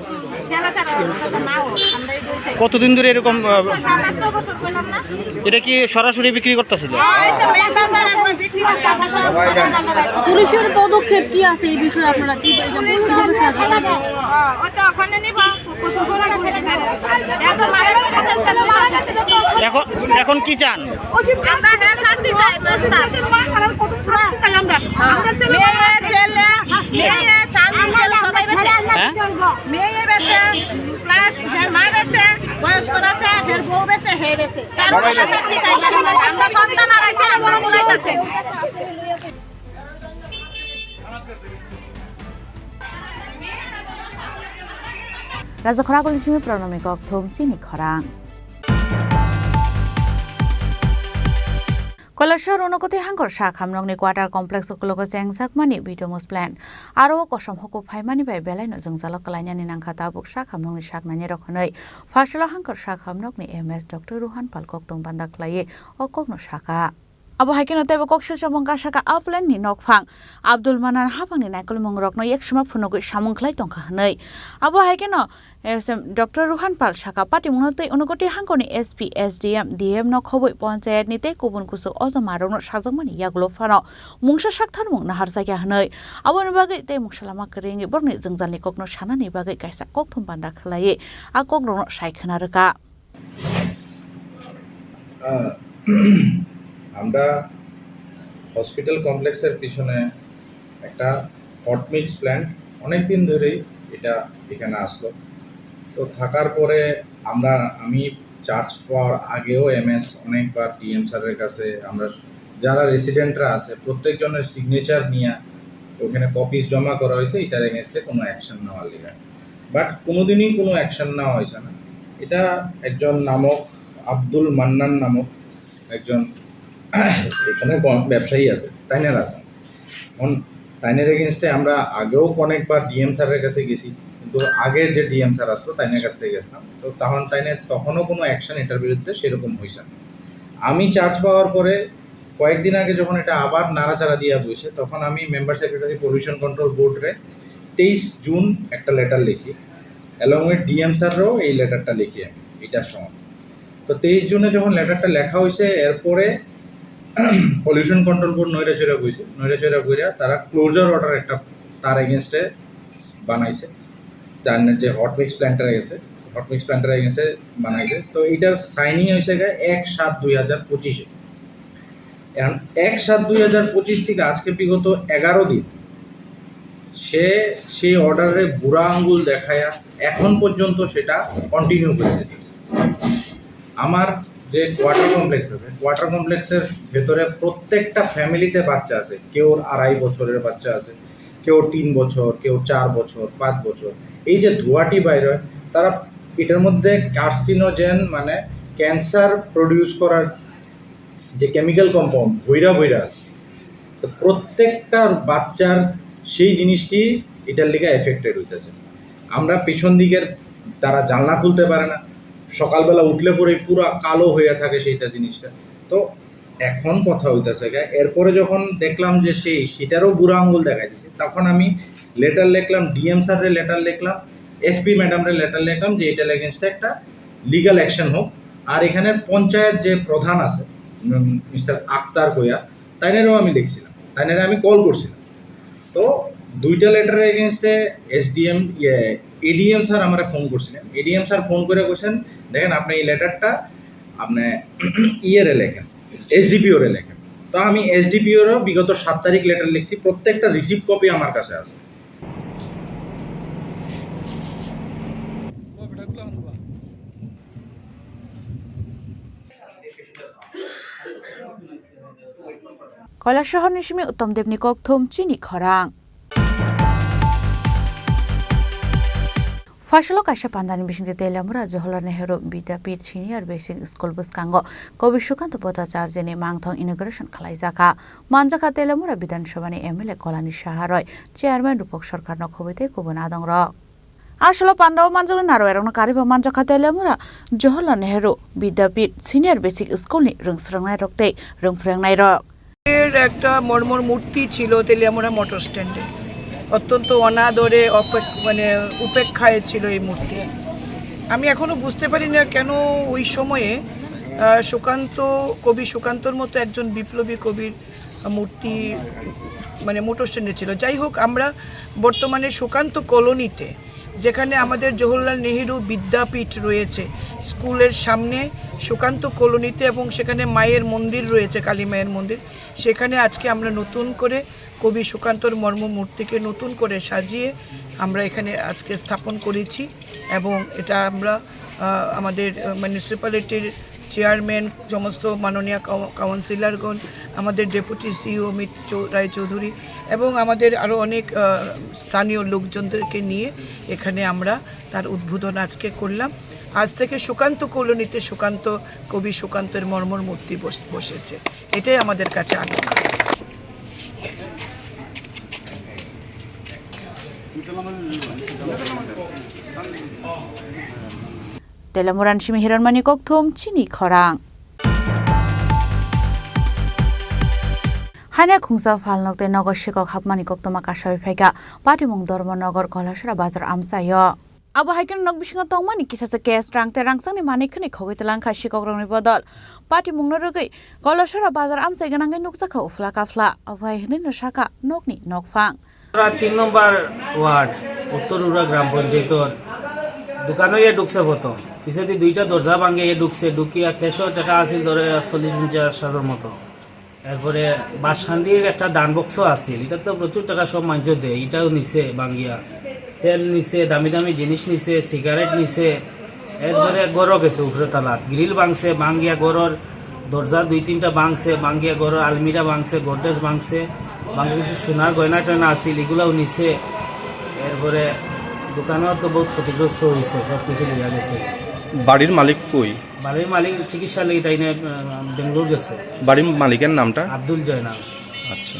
ছেলে ছাড়া যাতে না হোক, আমরা এইটুকুই চাই। কতদিন ধরে এরকম, আহ, সাতাশ বছর করলাম না। এটা কি সরাসরি বিক্রি করতেছিল? হ্যাঁ, এই তো মেন বাজারে বই বিক্রি করছে, আমরা সব বাজার বাজার বাইরে। পুলিশের পদক্ষেপ কি আছে এই বিষয়ে? আপনারা কি এটা পুলিশ তো পুলিশের আমরা সাথে সাথে, হ্যাঁ, ওই তো ওখানে নিব, কত করে করে দেবে। যা তো মারা পড়ে যাচ্ছে, তো মারা গেছে তো। এখন, এখন কি চান? আমরা হ্যাঁ শাস্তি চাই, মাস্টার। আমরা কঠোর শাস্তি চাই আমরা। হ্যাঁ। আমরা ছেলে মেয়ে, ছেলে, মেয়ে, স্বামী, ছেলে সবাই বেঁচে। হ্যাঁ? মেয়ে বেঁচে, প্লাস হের মা বেঁচে, বয়স্ক আছে, হের বউ বেঁচে, হে বেঁচে। তার মধ্যে শাস্তি চাই। আমরা সন্তান আর আছে, আমরা মনে হইতাছে। Raja khorang kuli simi pronomi kok thum chini khorang. Kailashahar Unakoti hangkor sak hamnokni quarter complex o kulogo chengjakmani Bitomus plant. Aro o kosom huku phaimani bai belaino jwngjalo kwlainani nangkha tabuk sak hamnokni saknani rok hwnwi. Phasalo hangkor sak hamnokni M S Doctor Ruhan Pal kok tong banda khlaiwi o kokno sakha. Abo hai kheno teibo kok silsa mung kasaka Upland ni nokphang Abdul Manan haphangni naikolmung rokno yaksima phunugwi samung khlai tongkha hwnwi. Abo hai kheno S M Doctor Ruhan Pal saka, patimungno tei Unakoti hangkorni S P, S D M, D M no khobwi ponchayat ni tei kubun kuchuk ojamarokno sajakmani yagulo phano mungsa saktharmung naharjakya hwnwi. Aboni bagwi tei mungsa lama kwrwngwi borokni jwngjalni kokno sanani bagwi kaisa kokthum banda khlaiwi a kokrokno sai khwna rwkha. আহ, আমরা হসপিটাল কমপ্লেক্সের পিছনে একটা hot mix plant অনেক দিন ধরেই এটা এখানে আসলো। তো থাকার পরে আমরা, আমি চার্জ পাওয়ার আগেও এমএস অনেকবার ডিএম স্যারের কাছে, আমরা যারা রেসিডেন্টরা আছে প্রত্যেকজনের সিগনেচার নিয়ে ওখানে কপিজ জমা করা হয়েছে এটার এগেনস্টে কোনো অ্যাকশন নেওয়ার লিগে। বাট কোনোদিনই কোনো অ্যাকশন নেওয়া হয়েছে না। এটা একজন নামক আব্দুল মান্নান নামক একজন এখানে গণ-, ব্যবসায়ী আছে, তাইনের আছে। এখন তাইনের এগেনস্টে আমরা আগেও অনেকবার ডিএম স্যারের কাছে গেছি, কিন্তু আগের যে ডিএম স্যার আসতো তাইনের কাছ থেকে গেছিলাম, তো তখন তাইনের তখনও কোনো অ্যাকশন এটার বিরুদ্ধে সেরকম হয়েছে না। আমি চার্জ পাওয়ার পরে কয়েকদিন আগে যখন এটা আবার নাড়াচাড়া দিয়া বইছে, তখন আমি মেম্বার সেক্রেটারি পলিউশন কন্ট্রোল বোর্ডরে তেইশ জুন একটা লেটার লিখি, অ্যালং উইথ ডিএম স্যাররাও এই লেটারটা লিখি আমি এটার সময়। তো তেইশ জুনে যখন লেটারটা লেখা হয়েছে, এরপরে পলিউশন কন্ট্রোল বোর্ড নৈরাচৈরা বইছে, নৈরাচৈরা বইরা তারা ক্লোজার অর্ডার একটা তার এগেনস্টে বানাইছে, তার যে হট মিক্স প্ল্যান্টের গেছে, হট মিক্স প্ল্যান্টের এগেনস্টে বানাইছে। তো এটার সাইনিং হয়েছে গিয়ে এক সাত দুই হাজার পঁচিশে। এখন এক সাত দুই হাজার পঁচিশ থেকে আজকে বিগত এগারো দিন সে সেই অর্ডারে বুড়া আঙ্গুল দেখায়া এখন পর্যন্ত সেটা কন্টিনিউ করে যেতেছে। আমার যে কোয়ার্টার কমপ্লেক্স আছে, কোয়ার্টার কমপ্লেক্সের ভেতরে প্রত্যেকটা ফ্যামিলিতে বাচ্চা আছে, কেউর আড়াই বছরের বাচ্চা আছে, কেউ তিন বছর, কেউ চার বছর, পাঁচ বছর। এই যে ধোঁয়াটি বাইর হয়, তারা এটার মধ্যে কার্সিনোজেন, মানে ক্যান্সার প্রডিউস করার যে কেমিক্যাল কম্পাউন্ড ভৈরা ভৈরা আছে, তো প্রত্যেকটা বাচ্চার সেই জিনিসটি এটার লিগে এফেক্টেড হইতেছে। আমরা পিছন দিকের তারা জানলা খুলতে পারে না, সকালবেলা উঠলে পরে পুরা কালো হইয়া থাকে সেইটা জিনিসটা। তো এখন কথা হইতেছে গা, এরপরে যখন দেখলাম যে সেই সেটারও বুড়া আঙ্গুল দেখা দিছে, তখন আমি লেটার লিখলাম, ডিএম স্যাররে লেটার লিখলাম, এসপি ম্যাডামরে লেটার লিখলাম যে এটার এগেনস্টে একটা লিগ্যাল অ্যাকশন হোক। আর এখানে পঞ্চায়েত যে প্রধান আছে, উম, মিস্টার আক্তার কইয়া, তাইনেরও আমি লিখছিলাম, তাইনেরে আমি কল করছিলাম। তো দুইটা লেটারের এগেনস্টে এসডিএম, ইয়ে, এডিএম স্যার আমারে ফোন করছিলেন। এডিএম স্যার ফোন করে কইছেন, "দেখেন, আপনি এই লেটারটা আপনি ইয়েরে লেখেন, এসডিপিওরে লেখেন।" তো আমি এসডিপিওরও বিগত সাত তারিখ লেটার লিখছি, প্রত্যেকটা রিসিভ কপি আমার কাছে আছে। Kailasahar ni simi Uttam Deb ni kokthum chini khorang. Phaisalo kaisa pandani bisingtwi Teliamura Jawaharlal Nehru Vidyapith Senior Basic School bwskango Kobi Sukanto Bhattacharjini mangthong inauguration khlaijakha. Manjakha Teliamura Bidhan Sabhani M L A Kolani Saha Roy, Chairman Rupak Sarkarno khobwi tei kubun adongrok. Asolo pandao manjaknai narwuirokno kariba manjakha Teliamura Jawaharlal Nehru Vidyapith Senior Basic School ni rwngswrwngnairok tei rwngphwrwngnairok. এর একটা মর্মর মূর্তি ছিল তেলিয়ামুড়া মোটর স্ট্যান্ডে, অত্যন্ত অনাদরে অপেক-, মানে উপেক্ষায় ছিল এই মূর্তি। আমি এখনো বুঝতে পারি না কেন ওই সময়ে, আহ, সুকান্ত, কবি সুকান্তর মতো একজন বিপ্লবী কবির মূর্তি মানে মোটর স্ট্যান্ডে ছিল। যাই হোক, আমরা বর্তমানে সুকান্ত কলোনিতে, যেখানে আমাদের জওহরলাল নেহেরু বিদ্যাপীঠ রয়েছে, স্কুলের সামনে সুকান্ত কলোনিতে, এবং সেখানে মায়ের মন্দির রয়েছে, কালী মায়ের মন্দির, সেখানে আজকে আমরা নতুন করে কবি সুকান্তর মর্ম মূর্তিকে নতুন করে সাজিয়ে আমরা এখানে আজকে স্থাপন করেছি। এবং এটা আমরা, আহ, আমাদের, আহ, মিউনিসিপ্যালিটির চেয়ারম্যান, সমস্ত মাননীয় কাউ-, কাউন্সিলরগণ, আমাদের ডেপুটি সিইও অমিত চৌ-, রায়চৌধুরী এবং আমাদের আরও অনেক, আহ, স্থানীয় লোকজনদেরকে নিয়ে এখানে আমরা তার উদ্বোধন আজকে করলাম। আজ থেকে সুকান্ত কলোনিতে সুকান্ত, কবি সুকান্তর মর্মর মূর্তি বস-, বসেছে। এটাই আমাদের কাছে আনন্দ। Teliamura ni simi Hiranmani Kokthum, chini khorang. Haina khungsa phalnok tei nogo sikok hapmani koktwma kasawi phaikha Patimung Dharmanagar Kolasora Bazar amchaio. Abo hai kheno nok bisingo tongmani kisasa cash, rang tei rangchakni manwi khwnwi khogwi twlangkha sikokrokni bodol. Patimungno rwgwi Kolasora Bazar amchai gwnangwi nukjakha uphla kaphla. Abo hai hwnwino sakha nokni nokphang. Ura tin number ward, Uttor Ura Gram Panchayator dukano ye ঢুকছে প্রথম। পিছেদি দুইটা দরজা ভাঙে ye ঢুকছে, ঢুকিয়া cash-ও টাকা আছিল ধরে চল্লিশ পঞ্চাশ হাজার মতো। এরপরে বাসকান্দির একটা দান বাক্স আছিল, এটা তো প্রচুর টাকা সব মানুষ দেয়, এটাও নিছে ভাঙিয়া। তেল নিছে, দামি দামি জিনিস নিছে, সিগারেট নিছে। এরপরে ঘরও গেছে উপরে তালাত, গ্রিল ভাঙছে, ভাঙিয়া ঘরর দরজা দুই তিনটা ভাঙছে, ভাঙিয়া ঘরর আলমিরা ভাঙছে, গোদরেজ ভাঙছে, ভাঙে কিছু সোনার গয়না টয়না আছিল, এগুলাও নিছে। এরপরে দোকানও তো বহুত ক্ষতিগ্রস্ত হয়েছে, সব কিছু লইয়া গেছে। বাড়ির মালিক কই? বাড়ির মালিক চিকিৎসা লাগি তাই না, আহ, বেঙ্গালোর গেছে। বাড়ির মালিকের নামটা? আব্দুল জয়নাল। আচ্ছা।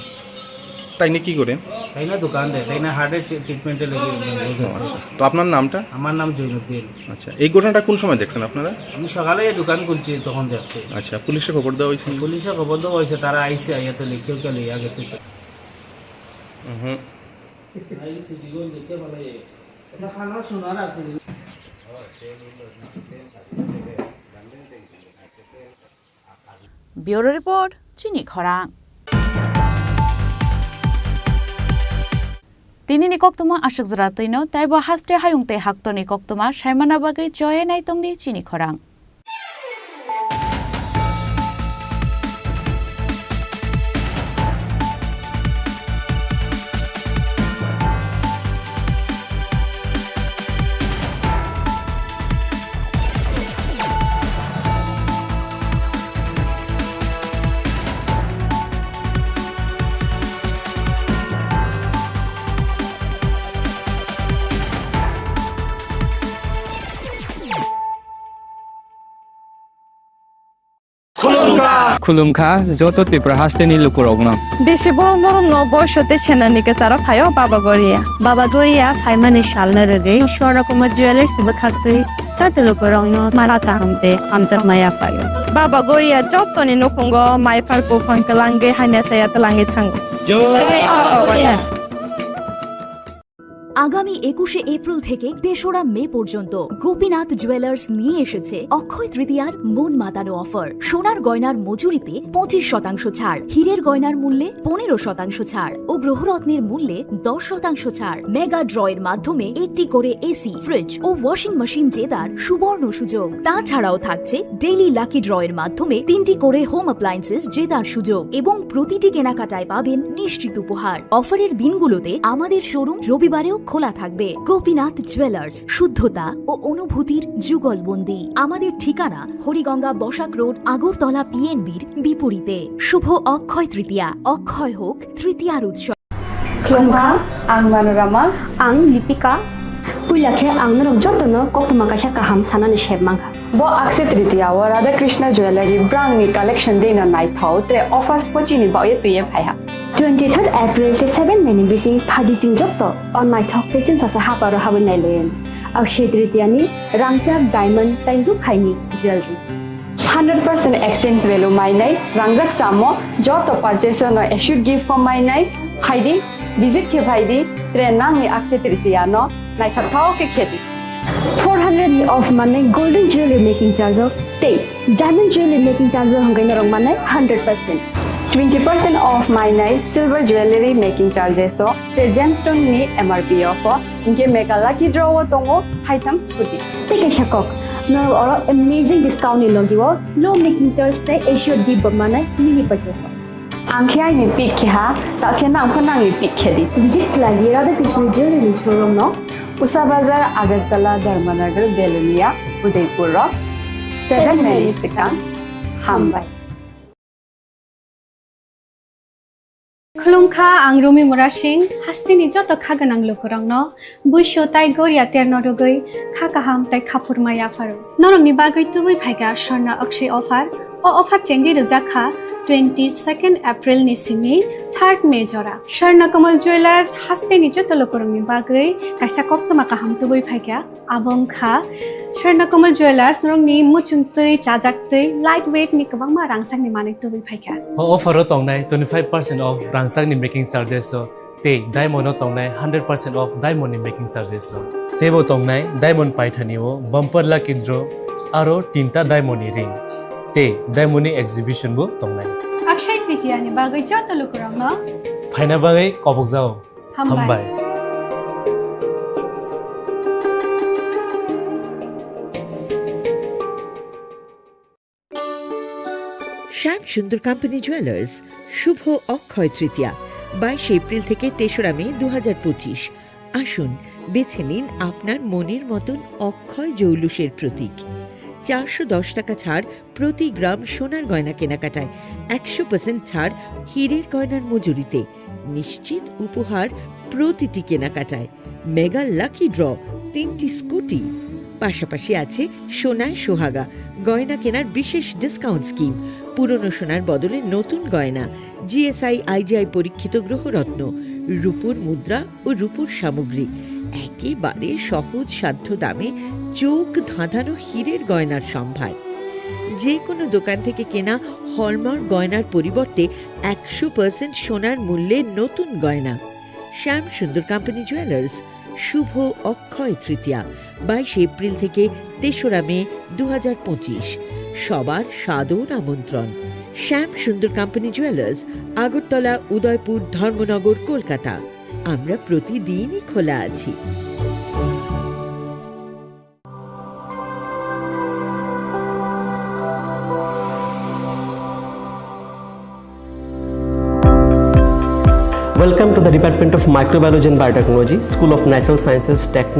তাই না কি করে? তাই না দোকান দেয়, তাই না হার্টের ট্রি-, ট্রিটমেন্টে লেগে বেঙ্গালোর ও, গেছে। আচ্ছা। তো আপনার নামটা? আমার নাম জৈনুদ্দিন। আচ্ছা, এই ঘটনাটা কোন সময় দেখছেন আপনারা? আমি সকালে এই দোকান খুলছি, তখন দেখছি। আচ্ছা, পুলিশে খবর দেওয়া হয়েছে? পুলিশে খবর দেওয়া হয়েছে, তারা আইছে, আইয়া তো লিখিও কে লইয়া গেছে। হুম। আইছে, জীবন দেখতে ভালো হয়েছে। এটা খানা সোনার আছে। Bureau Report, chini khorang. Tini ni koktwma aswk jora twino, tei bo haste hayung tei haktorni koktwma saimana bagwi choye naitongdi chini khorang. Khulumkha joto Tripura hasteni lukurokno. Bisi borom borom no boiso tei senani kwcharo phaio Baba Goria. Baba Goria phaimani salno rwgwi Swarna Kumar Jewellers bwkhaktwi joto lukurokno mala kaham tei hamjakma yaphaio. Baba Goria jotoni nukhungo mai phar buphang twlangwi hamya chaya twlangwi thango. Jai Baba Goria. আগামী একুশে এপ্রিল থেকে তেসরা মে পর্যন্ত গোপীনাথ জুয়েলার্স নিয়ে এসেছে অক্ষয় তৃতীয়ার মন মাতানো অফার। সোনার গয়নার মজুরিতে পঁচিশ শতাংশ ছাড়, হীরের গয়নার মূল্যে পনেরো শতাংশ ছাড় ও গ্রহরত্নের মূল্যে দশ শতাংশ ছাড়। মেগা ড্রয়ের মাধ্যমে একটি করে এসি, ফ্রিজ ও ওয়াশিং মেশিন জেতার সুবর্ণ সুযোগ। তাছাড়াও থাকছে ডেইলি লাকি ড্রয়ের মাধ্যমে তিনটি করে হোম অ্যাপ্লায়েন্সেস জেতার সুযোগ এবং প্রতিটি কেনাকাটায় পাবেন নিশ্চিত উপহার। অফারের দিনগুলোতে আমাদের শোরুম রবিবারেও খোলা থাকবে। গোপীনাথ জুয়েলার্স, শুদ্ধতা ও অনুভূতির যুগলবন্দি। আমাদের ঠিকানা হরিগঙ্গা বসাক রোড, আগরতলা পিএনবির বিপরীতে। শুভ অক্ষয় তৃতীয়া, অক্ষয় হোক তৃতীয়ার উৎসব। Khulumkha, ang Manorama. Ang Lipika. Puila khe ang norok jotono koktwma kaisa kaham sanani sep mankha. Bo Akshaya Tritiya o Radha Krishna Jewellery brangni collection deino naithok, tre offers bo chini bagwi twiwi phaiha. Twenty third April tei seven May ni bising phadi chwng joto o naithok tei chwngsasa haparo habwi nailaiyani. Akshaya Tritiya ni rangchak diamond tei rukhaini jewellery. Hundred percent exchange value mainai, rangjak samo joto purchase no assured gift form mainai, phaidi, visit khe phaidi, tre nangni Akshaya Tritiya no naithok thok khe khedi. Four hundred ni off manai golden jewelry making charge o tei diamond jewelry making charge o hwnkhai norok manai hundred percent. Twenty percent off mainai silver jewelry making charges o, tre gemstone ni M R P off o, hinkhe mega lucky draw o tongo haitham scooty. Tei kaisa kok, norok oro amazing discount ni logi o low making charge tei assured gift bo manai mini purchase o. Ang khe aini pick khe ha, ta khe nang pho nangni pick khe di. Visit khlai di Radha Krishna Jewelry ni showroom no, Usa Bazar, Agartala, Dharmanagar, Belonia, Udaipur o seven May ni swkang. Hambai. Khulumkha, ang Rumi Murasing, hasteni joto kha gwnang lukurokno buisu tai goria terno rwgwi kha kaham tai khaphurma yapharo. Norokni bagwi tubui phaikha Swarna Akshay offer. O offer chengwi rwjak kha twenty second April ni simi third May jora. Swarna Kamal Jewellers hasteni joto lukurokni bagwi kaisa koktwma kaham tubui phaikha. Abo wngkha Swarna Kamal Jewellers, norokni muchungtwi, chajaktwi, light weight ni kwbangma rangchakni manwi tubui phaikha. O offer o tongnai twenty five percent off rangchakni making charges o tei diamond o tongnai hundred percent off diamond ni making charges o. Teibo tongnai diamond paithani o bumper lucky draw aro tinta diamond ni ring tei diamond ni exhibition bo tongnai. Akshay Tritiya ni bagwi joto lukurokno phaina bagwi kobokjao. Hambai. Hambai. Shyam Sundar Company Jewelers, শুভ অক্ষয় তৃতীয়া, বাইশে এপ্রিল থেকে তেসরা মে দু হাজার পঁচিশ। আসুন, বেছে নিন আপনার মনের মতন অক্ষয় জৌলুসের প্রতীক। চারশো দশ টাকা ছাড় প্রতি গ্রাম সোনার গয়না কেনাকাটায়, একশো পার্সেন্ট ছাড় হীরের গয়নার মজুরিতে, নিশ্চিত উপহার প্রতিটি কেনাকাটায়, মেগা লাকি ড্র, তিনটি স্কুটি। পাশাপাশি আছে সোনায় সোহাগা, গয়না কেনার বিশেষ ডিসকাউন্ট স্কিম, পুরনো সোনার বদলে নতুন গয়না, জিএসআই আইজিআই পরীক্ষিত গ্রহরত্ন, রূপোর মুদ্রা ও রূপোর সামগ্রী, একেবারে সহজ সাধ্য দামে চোখ ধাঁধানো হীরের গয়নার সম্ভার। যে কোনো দোকান থেকে কেনা হলমার্ক গয়নার পরিবর্তে একশো পার্সেন্ট সোনার মূল্যে নতুন গয়না। শ্যাম সুন্দর কোম্পানি জুয়েলার্স, শুভ অক্ষয় তৃতীয়া, বাইশে এপ্রিল থেকে তেসরা মে দু হাজার পঁচিশ। সবার সাদর আমন্ত্রণ। শ্যাম সুন্দর কোম্পানি জুয়েলার্স, আগরতলা, উদয়পুর, ধর্মনগর, কলকাতা। আমরা প্রতিদিনই খোলা আছি। Welcome to the Department of Microbiology and Biotechnology, School of Natural Sciences, Technology.